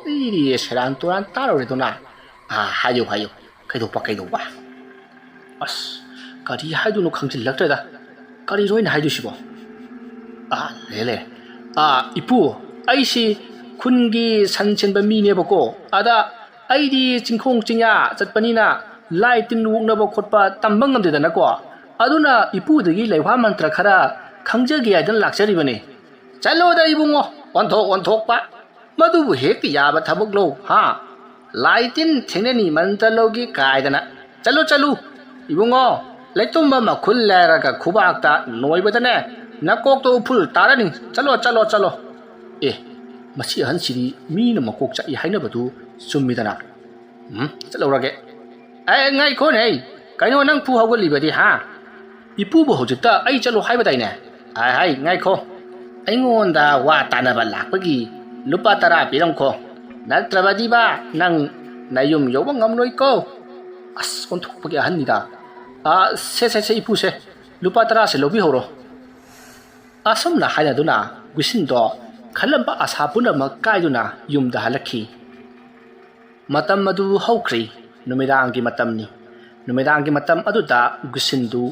ꯑꯩꯗꯤ ꯁꯦꯔꯥꯟ ꯇꯨꯔꯥꯟ ꯇꯥꯔꯨꯔꯦꯗꯅ꯫ ꯑꯥ, ꯍꯥꯏꯌꯨ, ꯍꯥꯏꯌꯨ, ꯀꯩꯗꯧꯕ, ꯀꯩꯗꯧꯕ?" ꯑꯁ, ꯀꯔꯤ ꯍꯥꯏꯗꯣꯏꯅꯣ ꯈꯪꯖꯤꯜꯂꯛꯇ꯭ꯔꯦꯗ꯫ ꯀꯔꯤꯅꯣ ꯑꯩꯅ ꯍꯥꯏꯗꯣꯏꯁꯤꯕꯣ? ꯑꯥ, ꯂꯩꯔꯦ, ꯂꯩꯔꯦ꯫ "ꯑꯥ, ꯏꯄꯨ, ꯑꯩꯁꯤ ꯈꯨꯟꯒꯤ ꯁꯟ ꯁꯦꯟꯕ ꯃꯤꯅꯦꯕꯀꯣ꯫ ꯑꯗ ꯑꯩꯗꯤ ꯆꯤꯡꯈꯣꯡ ꯆꯤꯡꯌꯥ ꯆꯠꯄꯅꯤꯅ ꯂꯥꯏ ꯇꯤꯟ ꯑꯣꯛꯅꯕ ꯈꯣꯠꯄ ꯇꯝꯕ ꯉꯝꯗꯦꯗꯅꯀꯣ꯫ ꯑꯗꯨꯅ ꯏꯄꯨꯗꯒꯤ ꯂꯩꯋꯥ ꯃꯟꯇ꯭ꯔ ꯈꯔ ꯈꯪꯖꯒꯦ ꯍꯥꯏꯗꯅ ꯂꯥꯛꯆꯔꯤꯕꯅꯤ꯫" "ꯆꯠꯂꯣꯗ ꯏꯕꯨꯡꯉꯣ, ꯑꯣꯟꯊꯣꯛ ꯑꯣꯟꯊꯣꯛꯄ꯫ ꯃꯗꯨꯕꯨ ꯍꯦꯛꯇ ꯌꯥꯕ ꯊꯕꯛꯂꯣ, ꯍꯥ? ꯂꯥꯏ ꯇꯤꯟ ꯊꯦꯡꯅꯅꯤ ꯃꯟꯇ꯭ꯔ ꯂꯧꯒꯦ ꯀꯥꯏꯗꯅ꯫ ꯆꯠꯂꯨ, ꯆꯠꯂꯨ, ꯏꯕꯨꯡꯉꯣ, ꯂꯩꯇꯨꯝꯕ ꯃꯈꯨꯜ ꯂꯩꯔꯒ ꯈꯨꯕꯥꯛꯇ ꯅꯣꯏꯕꯗꯅꯦ, ꯅꯀꯣꯛꯇ ꯎꯐꯨꯜ ꯇꯥꯔꯅꯤ꯫ ꯆꯠꯂꯣ, ꯆꯠꯂꯣ, ꯆꯠꯂꯣ꯫ ꯑꯦ, ꯃꯁꯤ ꯑꯍꯟꯁꯤꯗꯤ ꯃꯤꯅ ꯃꯀꯣꯛ ꯆꯥꯛꯏ ꯍꯥꯏꯅꯕꯗꯨ ꯆꯨꯝꯃꯤꯗꯅ꯫ ꯎꯝ, ꯆꯠꯍꯧꯔꯒꯦ꯫ ꯑꯦ, ꯉꯥꯏꯈꯣꯅꯦ, ꯀꯩꯅꯣ ꯅꯪ ꯐꯨ ꯍꯧꯒꯠꯂꯤꯕꯗꯤ, ꯍꯥ? ꯏꯄꯨꯕꯨ ꯍꯧꯖꯤꯛꯇ ꯑꯩ ꯆꯠꯂꯣ ꯍꯥꯏꯕꯗꯥꯏꯅꯦ? ꯍꯥꯏ, ꯍꯥꯏ, ꯉꯥꯏꯈꯣ꯫ ꯑꯩꯉꯣꯟꯗ ꯋꯥ ꯇꯥꯅꯕ ꯂꯥꯛꯄꯒꯤ ꯂꯨꯄꯥ ꯇꯔꯥ ꯄꯤꯔꯝꯈꯣ꯫ ꯅꯠꯇ꯭ꯔꯕꯗꯤꯕ ꯅꯪ ꯅꯌꯨꯝ ꯌꯧꯕ ꯉꯝꯂꯣꯏꯀꯣ꯫ ꯑꯁ, ꯑꯣꯟꯊꯣꯛꯄꯒꯤ ꯑꯍꯟꯅꯤꯗ꯫ ꯑꯥ, ꯁꯦ, ꯁꯦ, ꯁꯦ, ꯏꯄꯨꯁꯦ, ꯂꯨꯄꯥ ꯇꯔꯥꯁꯦ ꯂꯧꯕꯤꯍꯧꯔꯣ꯫ ꯑꯁꯨꯝꯅ ꯍꯥꯏꯅꯗꯨꯅ ꯒꯨꯁꯤꯟꯗꯣ ꯈꯜꯂꯝꯕ ꯑꯁꯥ ꯄꯨꯝꯅꯃꯛ ꯀꯥꯏꯗꯨꯅ ꯌꯨꯝꯗ ꯍꯜꯂꯛꯈꯤ꯫ ꯃꯇꯝ ꯑꯗꯨ ꯍꯧꯈ꯭ꯔꯦ꯫ ꯅꯨꯃꯤꯗꯥꯡꯒꯤ ꯃꯇꯝꯅꯤ꯫ ꯅꯨꯃꯤꯗꯥꯡꯒꯤ ꯃꯇꯝ ꯑꯗꯨꯗ ꯒꯨꯁꯤꯟꯗꯨ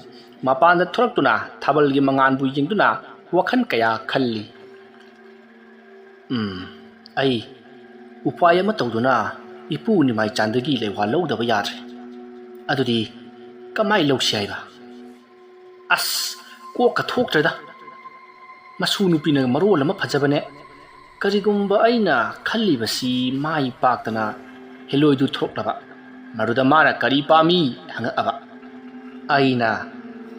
ꯃꯄꯥꯟꯗ ꯊꯣꯔꯛꯇꯨꯅ ꯊꯥꯕꯜꯒꯤ ꯃꯉꯥꯜꯕꯨ ꯌꯦꯡꯗꯨꯅ ꯋꯥꯈꯜ ꯀꯌꯥ ꯈꯜꯂꯤ꯫ "ꯎꯝ, ꯑꯩ ꯎꯄꯥꯏ ꯑꯃ ꯇꯧꯗꯨꯅ ꯏꯄꯨ ꯅꯤꯃꯥꯏ ꯆꯥꯟꯗꯒꯤ ꯂꯩꯋꯥ ꯂꯧꯗꯕ ꯌꯥꯗ꯭ꯔꯦ꯫ ꯑꯗꯨꯗꯤ ꯀꯃꯥꯏ ꯂꯧꯁꯤ ꯍꯥꯏꯕ? ꯑꯁ, ꯀꯣꯛꯀ ꯊꯣꯛꯇ꯭ꯔꯦꯗ꯫ ꯃꯁꯨ ꯅꯨꯄꯤꯅ ꯃꯔꯣꯜ ꯑꯃ ꯐꯖꯕꯅꯦ꯫ ꯀꯔꯤꯒꯨꯝꯕ ꯑꯩꯅ ꯈꯜꯂꯤꯕꯁꯤ ꯃꯥꯏ ꯄꯥꯛꯇꯅ ꯍꯦꯂꯣꯏꯗꯨ ꯊꯣꯛꯂꯕ, ꯃꯗꯨꯗ ꯃꯥꯅ ꯀꯔꯤ ꯄꯥꯝꯃꯤ ꯍꯪꯉꯛꯑꯕ꯫ ꯑꯩꯅ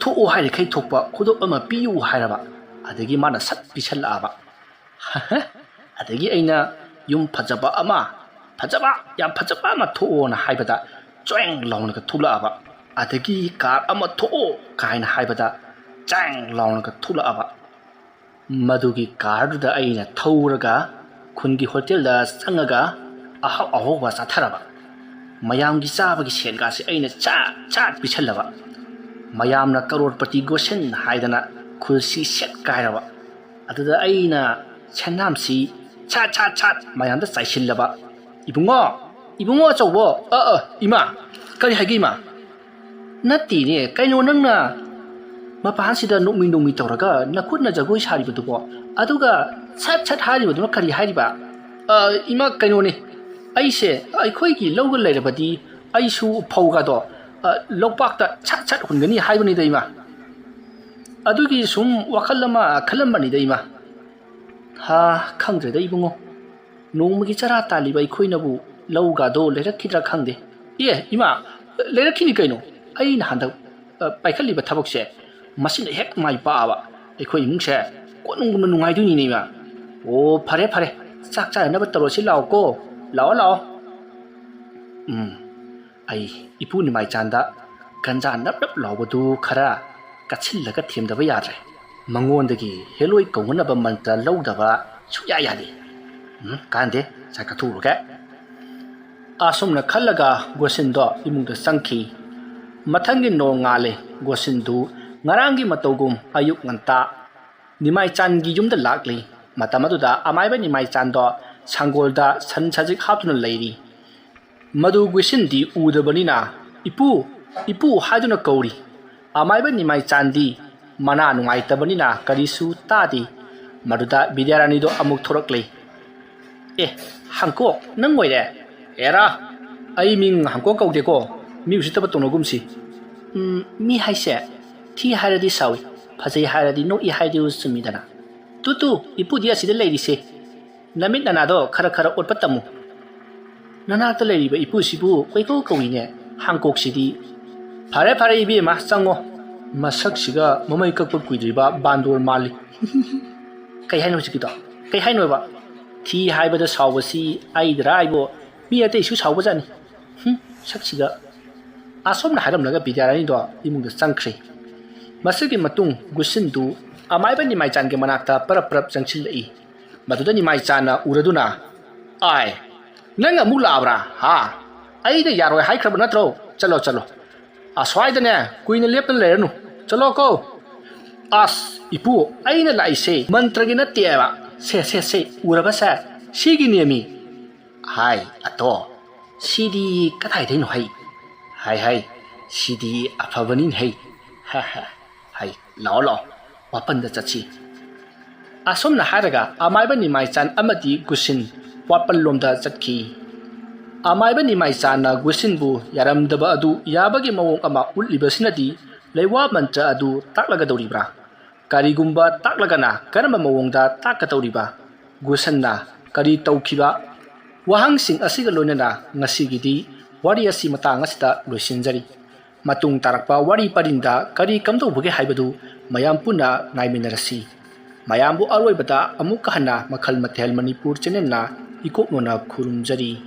ꯊꯣꯛꯑꯣ ꯍꯥꯏꯔꯤꯈꯩ ꯊꯣꯛꯄ ꯈꯨꯗꯣꯞ ꯑꯃ ꯄꯤꯌꯨ ꯍꯥꯏꯔꯕ꯫ ꯑꯗꯒꯤ ꯃꯥꯅ ꯁꯠ ꯄꯤꯁꯜꯂꯛꯑꯕ꯫ ꯑꯗꯒꯤ ꯑꯩꯅ ꯌꯨꯝ ꯐꯖꯕ ꯑꯃ, ꯐꯖꯕ, ꯌꯥꯝ ꯐꯖꯕ ꯑꯃ ꯊꯣꯛꯑꯣꯅ ꯍꯥꯏꯕꯗ ꯆ꯭ꯋꯦꯡ ꯂꯥꯎꯅꯒ ꯊꯣꯛꯂꯛꯑꯕ꯫ ꯑꯗꯒꯤ ꯀꯥꯔ ꯑꯃ ꯊꯣꯛꯑꯣ ꯀꯥꯏꯅ ꯍꯥꯏꯕꯗ ꯆ꯭ꯋꯦꯡ ꯂꯥꯎꯅꯒ ꯊꯣꯛꯂꯛꯑꯕ꯫ ꯃꯗꯨꯒꯤ ꯀꯥꯔꯗꯨꯗ ꯑꯩꯅ ꯊꯧꯔꯒ ꯈꯨꯟꯒꯤ ꯍꯣꯇꯦꯜꯗ ꯆꯪꯉꯒ ꯑꯍꯥꯎ ꯑꯍꯥꯎꯕ ꯆꯥꯊꯔꯕ꯫ ꯃꯌꯥꯝꯒꯤ ꯆꯥꯕꯒꯤ ꯁꯦꯟꯒꯥꯁꯦ ꯑꯩꯅ ꯆꯥꯠ ꯆꯥꯠ ꯄꯤꯁꯜꯂꯕ꯫ ꯃꯌꯥꯝꯅ ꯀꯔꯣꯔꯄꯇꯤ ꯒꯣꯁꯦꯟ ꯍꯥꯏꯗꯅ ꯈꯨꯜꯁꯤ ꯁꯦꯠ ꯀꯥꯏꯔꯕ꯫ ꯑꯗꯨꯗ ꯑꯩꯅ ꯁꯦꯟꯗꯥꯝꯁꯤ ꯁꯥꯠ ꯁꯥꯠ ꯁꯥꯠ ꯃꯌꯥꯝꯗ ꯆꯥꯏꯁꯤꯜꯂꯕ꯫ "ꯏꯕꯨꯡꯉꯣ, ꯏꯕꯨꯡꯉꯣ ꯑꯆꯧꯕꯣ, ꯑ, ꯑ, ꯏꯃꯥ, ꯀꯔꯤ ꯍꯥꯏꯒꯦ ꯏꯃꯥ?" "ꯅꯠꯇꯦꯅꯦ, ꯀꯩꯅꯣ ꯅꯪꯅ ꯃꯄꯥꯟꯁꯤꯗ ꯅꯣꯛꯃꯤ ꯅꯣꯛꯃꯤ ꯇꯧꯔꯒ ꯅꯈꯨꯠꯅ ꯖꯒꯣꯏ ꯁꯥꯔꯤꯕꯗꯨꯕꯣ? ꯑꯗꯨꯒ ꯁꯠ ꯁꯠ ꯍꯥꯏꯔꯤꯕꯗꯨꯅ ꯀꯔꯤ ꯍꯥꯏꯔꯤꯕ?" "ꯑ, ꯏꯃꯥ, ꯀꯩꯅꯣꯅꯦ, ꯑꯩꯁꯦ ꯑꯩꯈꯣꯏꯒꯤ ꯂꯧꯒ ꯂꯩꯔꯕꯗꯤ ꯑꯩꯁꯨ ꯐꯧꯒꯗꯣ, ꯑ, ꯂꯧꯄꯥꯛꯇ ꯁꯠ ꯁꯠ ꯍꯨꯟꯒꯅꯤ ꯍꯥꯏꯕꯅꯤꯗ ꯏꯃꯥ꯫ ꯑꯗꯨꯒꯤ ꯁꯨꯝ ꯋꯥꯈꯜ ꯑꯃ ꯈꯜꯂꯝꯕꯅꯤꯗ ꯏꯃꯥ꯫" "ꯍꯥ, ꯈꯪꯗ꯭ꯔꯦꯗ ꯏꯕꯨꯡꯉꯣ, ꯅꯣꯡꯃꯒꯤ ꯆꯔꯥ ꯇꯥꯜꯂꯤꯕ ꯑꯩꯈꯣꯏꯅꯕꯨ ꯂꯧꯒꯗꯣ ꯂꯩꯔꯛꯈꯤꯗ꯭ꯔꯥ ꯈꯪꯗꯦ꯫ ꯑꯦ ꯏꯃꯥ, ꯂꯩꯔꯛꯈꯤꯅꯤ ꯀꯩꯅꯣ꯫ ꯑꯩꯅ ꯍꯟꯗꯛ ꯑ, ꯄꯥꯏꯈꯠꯂꯤꯕ ꯊꯕꯛꯁꯦ ꯃꯁꯤꯅ ꯍꯦꯛ ꯃꯥꯏ ꯄꯥꯛꯑꯕ ꯑꯩꯈꯣꯏ ꯏꯃꯨꯡꯁꯦ ꯀꯣꯅꯨꯡꯒꯨꯝꯅ ꯅꯨꯡꯉꯥꯏꯗꯣꯏꯅꯤꯅꯦ ꯏꯃꯥ꯫ ꯑꯣ ꯐꯔꯦ ꯐꯔꯦ, ꯆꯥꯛ ꯆꯥꯅꯅꯕ ꯇꯧꯔꯁꯤ, ꯂꯥꯛꯑꯣꯀꯣ꯫ ꯂꯥꯛꯑꯣ ꯂꯥꯛꯑꯣ꯫ ꯎꯝ, ꯑꯩ ꯏꯄꯨ ꯅꯤꯃꯥꯏꯆꯥꯟꯗ ꯒꯟꯖꯥ ꯅꯞ ꯅꯞ ꯂꯥꯎꯕꯗꯨ ꯈꯔ ꯀꯠꯁꯤꯜꯂꯒ ꯊꯦꯝꯗꯕ ꯌꯥꯗ꯭ꯔꯦ꯫ ꯃꯉꯣꯟꯗꯒꯤ ꯍꯦꯂꯣꯏ ꯀꯧꯅꯅꯕ ꯃꯟꯇ꯭ꯔ ꯂꯧꯗꯕ ꯁꯨꯛꯌꯥ ꯌꯥꯗꯦ꯫ ꯎꯝ, ꯀꯥꯟꯗꯦ, ꯆꯥꯛ ꯀꯠꯊꯣꯛꯎꯔꯒꯦ꯫ ꯑꯁꯨꯝꯅ ꯈꯜꯂꯒ ꯒꯣꯁꯤꯟꯗꯣ ꯏꯃꯨꯡꯗ ꯆꯪꯈꯤ꯫ ꯃꯊꯪꯒꯤ ꯅꯣꯡꯉꯥꯜꯂꯦ꯫ ꯒꯣꯁꯤꯟꯗꯨ ꯉꯔꯥꯡꯒꯤ ꯃꯇꯧꯒꯨꯝ ꯑꯌꯨꯛ ꯉꯟꯇꯥ ꯅꯤꯃꯥꯏꯆꯥꯟꯒꯤ ꯌꯨꯝꯗ ꯂꯥꯛꯂꯤ꯫ ꯃꯇꯝ ꯑꯗꯨꯗ ꯑꯃꯥꯏꯕ ꯅꯤꯃꯥꯏꯆꯥꯟꯗꯣ ꯁꯪꯒꯣꯜꯗ ꯁꯟ ꯁꯖꯤꯛ ꯍꯥꯞꯇꯨꯅ ꯂꯩꯔꯤ꯫ ꯃꯗꯨ ꯒꯨꯏꯁꯤꯟꯗꯤ ꯎꯗꯕꯅꯤꯅ "ꯏꯄꯨ, ꯏꯄꯨ" ꯍꯥꯏꯗꯨꯅ ꯀꯧꯔꯤ꯫ ꯑꯃꯥꯏꯕ ꯅꯤꯃꯥꯏꯆꯥꯟꯗꯤ ꯃꯅꯥ ꯅꯨꯡꯉꯥꯏꯇꯕꯅꯤꯅ ꯀꯔꯤꯁꯨ ꯇꯥꯗꯦ꯫ ꯃꯗꯨꯗ ꯕꯤꯗ꯭ꯌꯥꯔꯥꯅꯤꯗꯣ ꯑꯃꯨꯛ ꯊꯣꯔꯛꯂꯦ꯫ "ꯑꯦ, ꯍꯥꯡꯀꯣꯛ, ꯅꯪ ꯑꯣꯏꯔꯦ?" "ꯑꯦꯔꯥ, ꯑꯩ ꯃꯤꯡ ꯍꯥꯡꯀꯣꯛ ꯀꯧꯗꯦꯀꯣ, ꯃꯤ ꯎꯁꯤꯠꯇꯕ ꯇꯧꯅꯒꯨꯝꯁꯤ꯫" "ꯎꯝ, ꯃꯤ ꯍꯥꯏꯁꯦ ꯊꯤ ꯍꯥꯏꯔꯗꯤ ꯁꯥꯎꯏ, ꯐꯖꯩ ꯍꯥꯏꯔꯗꯤ ꯅꯣꯛꯏ ꯍꯥꯏꯗꯨ ꯆꯨꯝꯃꯤꯗꯅ꯫ ꯇꯨ ꯇꯨ, ꯏꯄꯨꯗꯤ ꯑꯁꯤꯗ ꯂꯩꯔꯤꯁꯦ, ꯅꯃꯤꯠ ꯅꯅꯥꯗꯣ ꯈꯔ ꯈꯔ ꯑꯣꯠꯄ ꯇꯝꯃꯨ꯫ ꯅꯅꯥꯛꯇ ꯂꯩꯔꯤꯕ ꯏꯄꯨꯁꯤꯕꯨ ꯀꯣꯏꯀꯧ ꯀꯧꯏꯅꯦ, ꯍꯥꯡꯀꯣꯛꯁꯤꯗꯤ꯫" "ꯐꯔꯦ ꯐꯔꯦ ꯏꯕꯦꯝꯃ, ꯆꯪꯉꯣ꯫ ꯃꯁꯛꯁꯤꯒ ꯃꯃꯩ ꯀꯛꯄ ꯀꯨꯏꯗ꯭ꯔꯤꯕ ꯕꯥꯟꯗꯣꯔ ꯃꯥꯜꯂꯤ꯫" "ꯀꯩ ꯍꯥꯏꯅꯣ ꯍꯧꯖꯤꯛꯀꯤꯗꯣ? ꯀꯩ ꯍꯥꯏꯅꯣꯕ?" "ꯊꯤ ꯍꯥꯏꯕꯗ ꯁꯥꯎꯕꯁꯤ ꯑꯩꯗꯔꯥ ꯑꯩꯕꯣ, ꯃꯤ ꯑꯇꯩꯁꯨ ꯁꯥꯎꯕꯖꯥꯠꯅꯤ꯫ ꯍꯨꯝ, ꯁꯛꯁꯤꯒ꯫" ꯑꯁꯣꯝꯅ ꯍꯥꯏꯔꯝꯂꯒ ꯕꯤꯗ꯭ꯌꯥꯔꯥꯅꯤꯗꯣ ꯏꯃꯨꯡꯗ ꯆꯪꯈ꯭ꯔꯦ꯫ ꯃꯁꯤꯒꯤ ꯃꯇꯨꯡ ꯒꯨꯁꯤꯟꯗꯨ ꯑꯃꯥꯏꯕ ꯅꯤꯃꯥꯏꯆꯥꯟꯒꯤ ꯃꯅꯥꯛꯇ ꯄꯔꯞ ꯄꯔꯞ ꯆꯪꯁꯤꯜꯂꯛꯏ꯫ ꯃꯗꯨꯗ ꯅꯤꯃꯥꯏꯆꯥꯟꯅ ꯎꯔꯗꯨꯅ, "ꯑꯥꯏ, ꯅꯪ ꯑꯃꯨꯛ ꯂꯥꯛꯑꯕ꯭ꯔꯥ? ꯍꯥ? ꯑꯩꯅ ꯌꯥꯔꯣꯏ ꯍꯥꯏꯈ꯭ꯔꯕ ꯅꯠꯇ꯭ꯔꯣ? ꯆꯠꯂꯣ, ꯆꯠꯂꯣ꯫ ꯑꯁ꯭ꯋꯥꯏꯗꯅꯦ ꯀꯨꯏꯅ ꯂꯦꯞꯇꯅ ꯂꯩꯔꯅꯨ꯫ ꯆꯠꯂꯣꯀꯣ꯫" "ꯑꯁ, ꯏꯄꯨ, ꯑꯩꯅ ꯂꯥꯛꯏꯁꯦ ꯃꯟꯇ꯭ꯔꯒꯤ ꯅꯠꯇꯦꯕ꯫ ꯁꯦ, ꯁꯦ, ꯁꯦ, ꯎꯔꯕꯁꯦ? ꯁꯤꯒꯤꯅꯦꯃꯤ꯫" "ꯍꯥꯏ, ꯑꯇꯣ, ꯁꯤꯗꯤ ꯀꯗꯥꯏꯗꯩꯅꯣ ꯍꯩ? ꯍꯥꯏ, ꯍꯥꯏ, ꯁꯤꯗꯤ ꯑꯐꯕꯅꯤꯅꯦ ꯍꯩ꯫ ꯍꯥ, ꯍꯥ, ꯍꯩ, ꯂꯥꯛꯑꯣ, ꯂꯥꯛꯑꯣ, ꯋꯥꯄꯟꯗ ꯆꯠꯁꯤ꯫" ꯑꯁꯨꯝꯅ ꯍꯥꯏꯔꯒ ꯑꯃꯥꯏꯕ ꯅꯤꯃꯥꯏꯆꯥꯟ ꯑꯃꯗꯤ ꯒꯨꯁꯤꯟ ꯋꯥꯄꯜꯂꯣꯝꯗ ꯆꯠꯈꯤ꯫ ꯑꯃꯥꯏꯕ ꯅꯤꯃꯥꯏꯆꯥꯟꯅ ꯒꯨꯁꯤꯟꯕꯨ ꯌꯥꯔꯝꯗꯕ ꯑꯗꯨ ꯌꯥꯕꯒꯤ ꯃꯑꯣꯡ ꯑꯃ ꯎꯠꯂꯤꯕꯁꯤꯅꯗꯤ ꯂꯩꯋꯥ ꯃꯟꯇ꯭ꯔ ꯑꯗꯨ ꯇꯥꯛꯂꯒꯗꯧꯔꯤꯕ꯭ꯔꯥ? ꯀꯔꯤꯒꯨꯝꯕ ꯇꯥꯛꯂꯒꯅ ꯀꯔꯝꯕ ꯃꯑꯣꯡꯗ ꯇꯥꯛꯀꯗꯧꯔꯤꯕ? ꯒꯨꯁꯟꯅ ꯀꯔꯤ ꯇꯧꯈꯤꯕ? ꯋꯥꯍꯪꯁꯤꯡ ꯑꯁꯤꯒ ꯂꯣꯏꯅꯅ ꯉꯁꯤꯒꯤꯗꯤ ꯋꯥꯔꯤ ꯑꯁꯤ ꯃꯇꯥꯡ ꯑꯁꯤꯗ ꯂꯣꯏꯁꯤꯟꯖꯔꯤ꯫ ꯃꯇꯨꯡ ꯇꯥꯔꯛꯄ ꯋꯥꯔꯤ ꯄꯔꯤꯡꯗ ꯀꯔꯤ ꯀꯝꯗꯧꯕꯒꯦ ꯍꯥꯏꯕꯗꯨ ꯃꯌꯥꯝ ꯄꯨꯟꯅ ꯉꯥꯏꯃꯤꯟꯅꯔꯁꯤ꯫ ꯃꯌꯥꯝꯕꯨ ꯑꯔꯣꯏꯕꯗ ꯑꯃꯨꯛꯀ ꯍꯟꯅ ꯃꯈꯜ ꯃꯊꯦꯜ ꯃꯅꯤꯄꯨꯔ ꯆꯦꯅꯦꯜꯅ ꯏꯀꯣꯛꯅꯣꯅ ꯈꯨꯔꯨꯝꯖꯔꯤ꯫